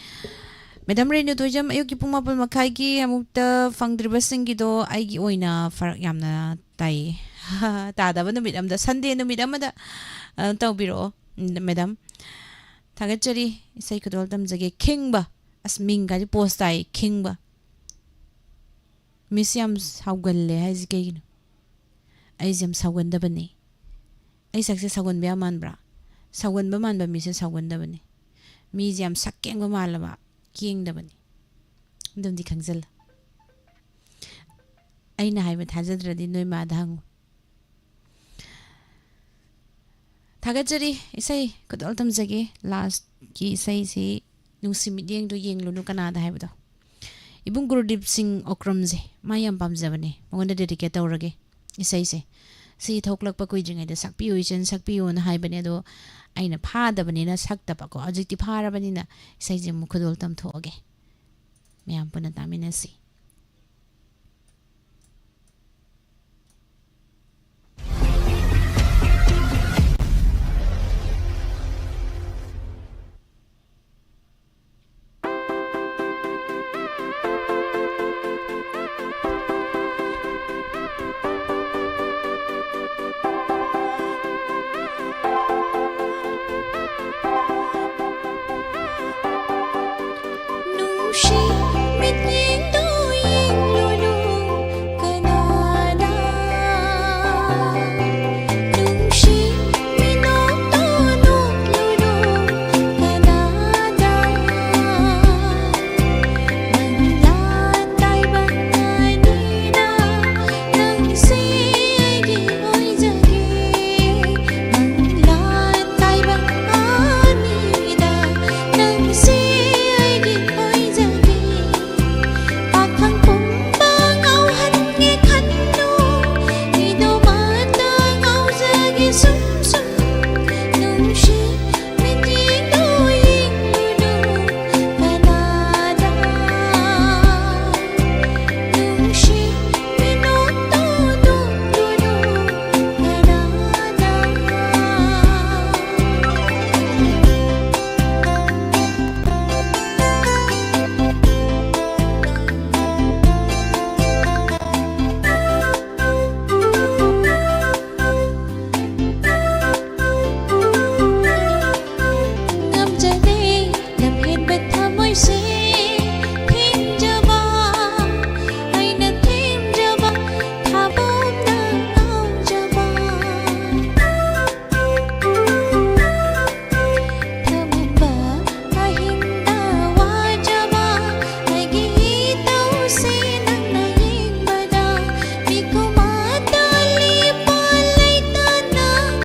ꯃꯦꯗꯥꯝ ꯔꯦꯅꯨ ꯇꯣꯏꯖꯝ, ꯑꯌꯨꯛꯀꯤ ꯄꯨꯡ ꯃꯥꯄꯟ ꯃꯈꯥꯏꯒꯤ ꯑꯃꯨꯛꯇ ꯐꯪꯗ꯭ꯔꯤꯕꯁꯤꯡꯒꯤꯗꯣ ꯑꯩꯒꯤ ꯑꯣꯏꯅ ꯐꯔꯛ ꯌꯥꯝꯅ ꯇꯥꯏꯌꯦ꯫ ꯇꯥꯗꯕ ꯅꯨꯃꯤꯠ ꯑꯃꯗ, ꯁꯟꯗꯦ ꯅꯨꯃꯤꯠ ꯑꯃꯗ, ꯑ, ꯇꯧꯕꯤꯔꯛꯑꯣ, ꯎꯝ, ꯃꯦꯗꯥꯝ꯫ ꯊꯥꯒꯠꯆꯔꯤ꯫ ꯏꯁꯩ ꯈꯨꯗꯣꯜ ꯇꯝꯖꯒꯦ꯫ ꯈꯤꯡꯕ꯫ ꯑꯁ, ꯃꯤꯡꯒꯁꯦ ꯄꯣꯁ ꯇꯥꯏ, ꯈꯤꯡꯕ꯫ ꯃꯤꯁ ꯌꯥꯝ ꯁꯥꯎꯒꯜꯂꯦ ꯍꯥꯏꯁꯦ ꯀꯩꯒꯤꯅꯣ? ꯑꯩꯁꯦ ꯌꯥꯝ ꯁꯥꯎꯒꯟꯗꯕꯅꯦ꯫ ꯑꯩ ꯁꯛꯁꯦ ꯁꯥꯎꯒꯟꯕ ꯌꯥꯝ ꯃꯥꯟꯕ꯭ꯔꯥ? ꯁꯥꯎꯒꯟꯕ ꯃꯥꯟꯕ ꯃꯤꯁꯦ ꯁꯥꯎꯒꯟꯗꯕꯅꯦ꯫ ꯃꯤꯁꯦ ꯌꯥꯝ ꯁꯛ ꯀꯦꯡꯕ ꯃꯥꯜꯂꯕ, ꯀꯦꯡꯗꯕꯅꯤ꯫ ꯑꯗꯨꯝꯗꯤ ꯈꯪꯖꯜꯂꯨ꯫ ꯑꯩꯅ ꯍꯥꯏꯕ ꯊꯥꯖꯗ꯭ꯔꯗꯤ ꯅꯣꯏ ꯃꯥꯗ ꯍꯪꯉꯨ꯫ ꯊꯥꯒꯠꯆꯔꯤ꯫ ꯏꯁꯩ ꯈꯨꯗꯣꯜ ꯇꯝꯖꯒꯦ꯫ ꯂꯥꯁꯀꯤ ꯏꯁꯩꯁꯤ ꯅꯨꯡꯁꯤ ꯃꯤꯠꯌꯦꯡꯗꯣ ꯌꯦꯡꯂꯨꯅꯨ ꯀꯅꯥꯗ ꯍꯥꯏꯕꯗꯣ꯫ ꯏꯕꯨꯡ ꯒꯨꯔꯨꯗꯤꯞ ꯁꯤꯡ ꯑꯣꯀ꯭ꯔꯝꯁꯦ ꯃꯥ ꯌꯥꯝ ꯄꯥꯝꯖꯕꯅꯦ꯫ ꯃꯉꯣꯟꯗ ꯗꯦꯗꯤꯀꯦꯠ ꯇꯧꯔꯒꯦ ꯏꯁꯩꯁꯦ꯫ ꯁꯤ ꯊꯣꯛꯂꯛꯄ ꯀꯨꯏꯗ꯭ꯔꯤꯉꯩꯗ ꯁꯛꯄꯤꯌꯨ ꯏꯆꯟ, ꯁꯛꯄꯤꯌꯨꯅ ꯍꯥꯏꯕꯅꯦ꯫ ꯑꯗꯣ ꯑꯩꯅ ꯐꯥꯗꯕꯅꯤꯅ ꯁꯛꯇꯕꯀꯣ꯫ ꯍꯧꯖꯤꯛꯇꯤ ꯐꯥꯔꯕꯅꯤꯅ ꯏꯁꯩꯁꯦ ꯑꯃꯨꯛ ꯈꯨꯗꯣꯜ ꯇꯝꯊꯣꯛꯑꯒꯦ꯫ ꯃꯌꯥꯝ ꯄꯨꯟꯅ ꯇꯥꯃꯤꯟꯅꯁꯤ꯫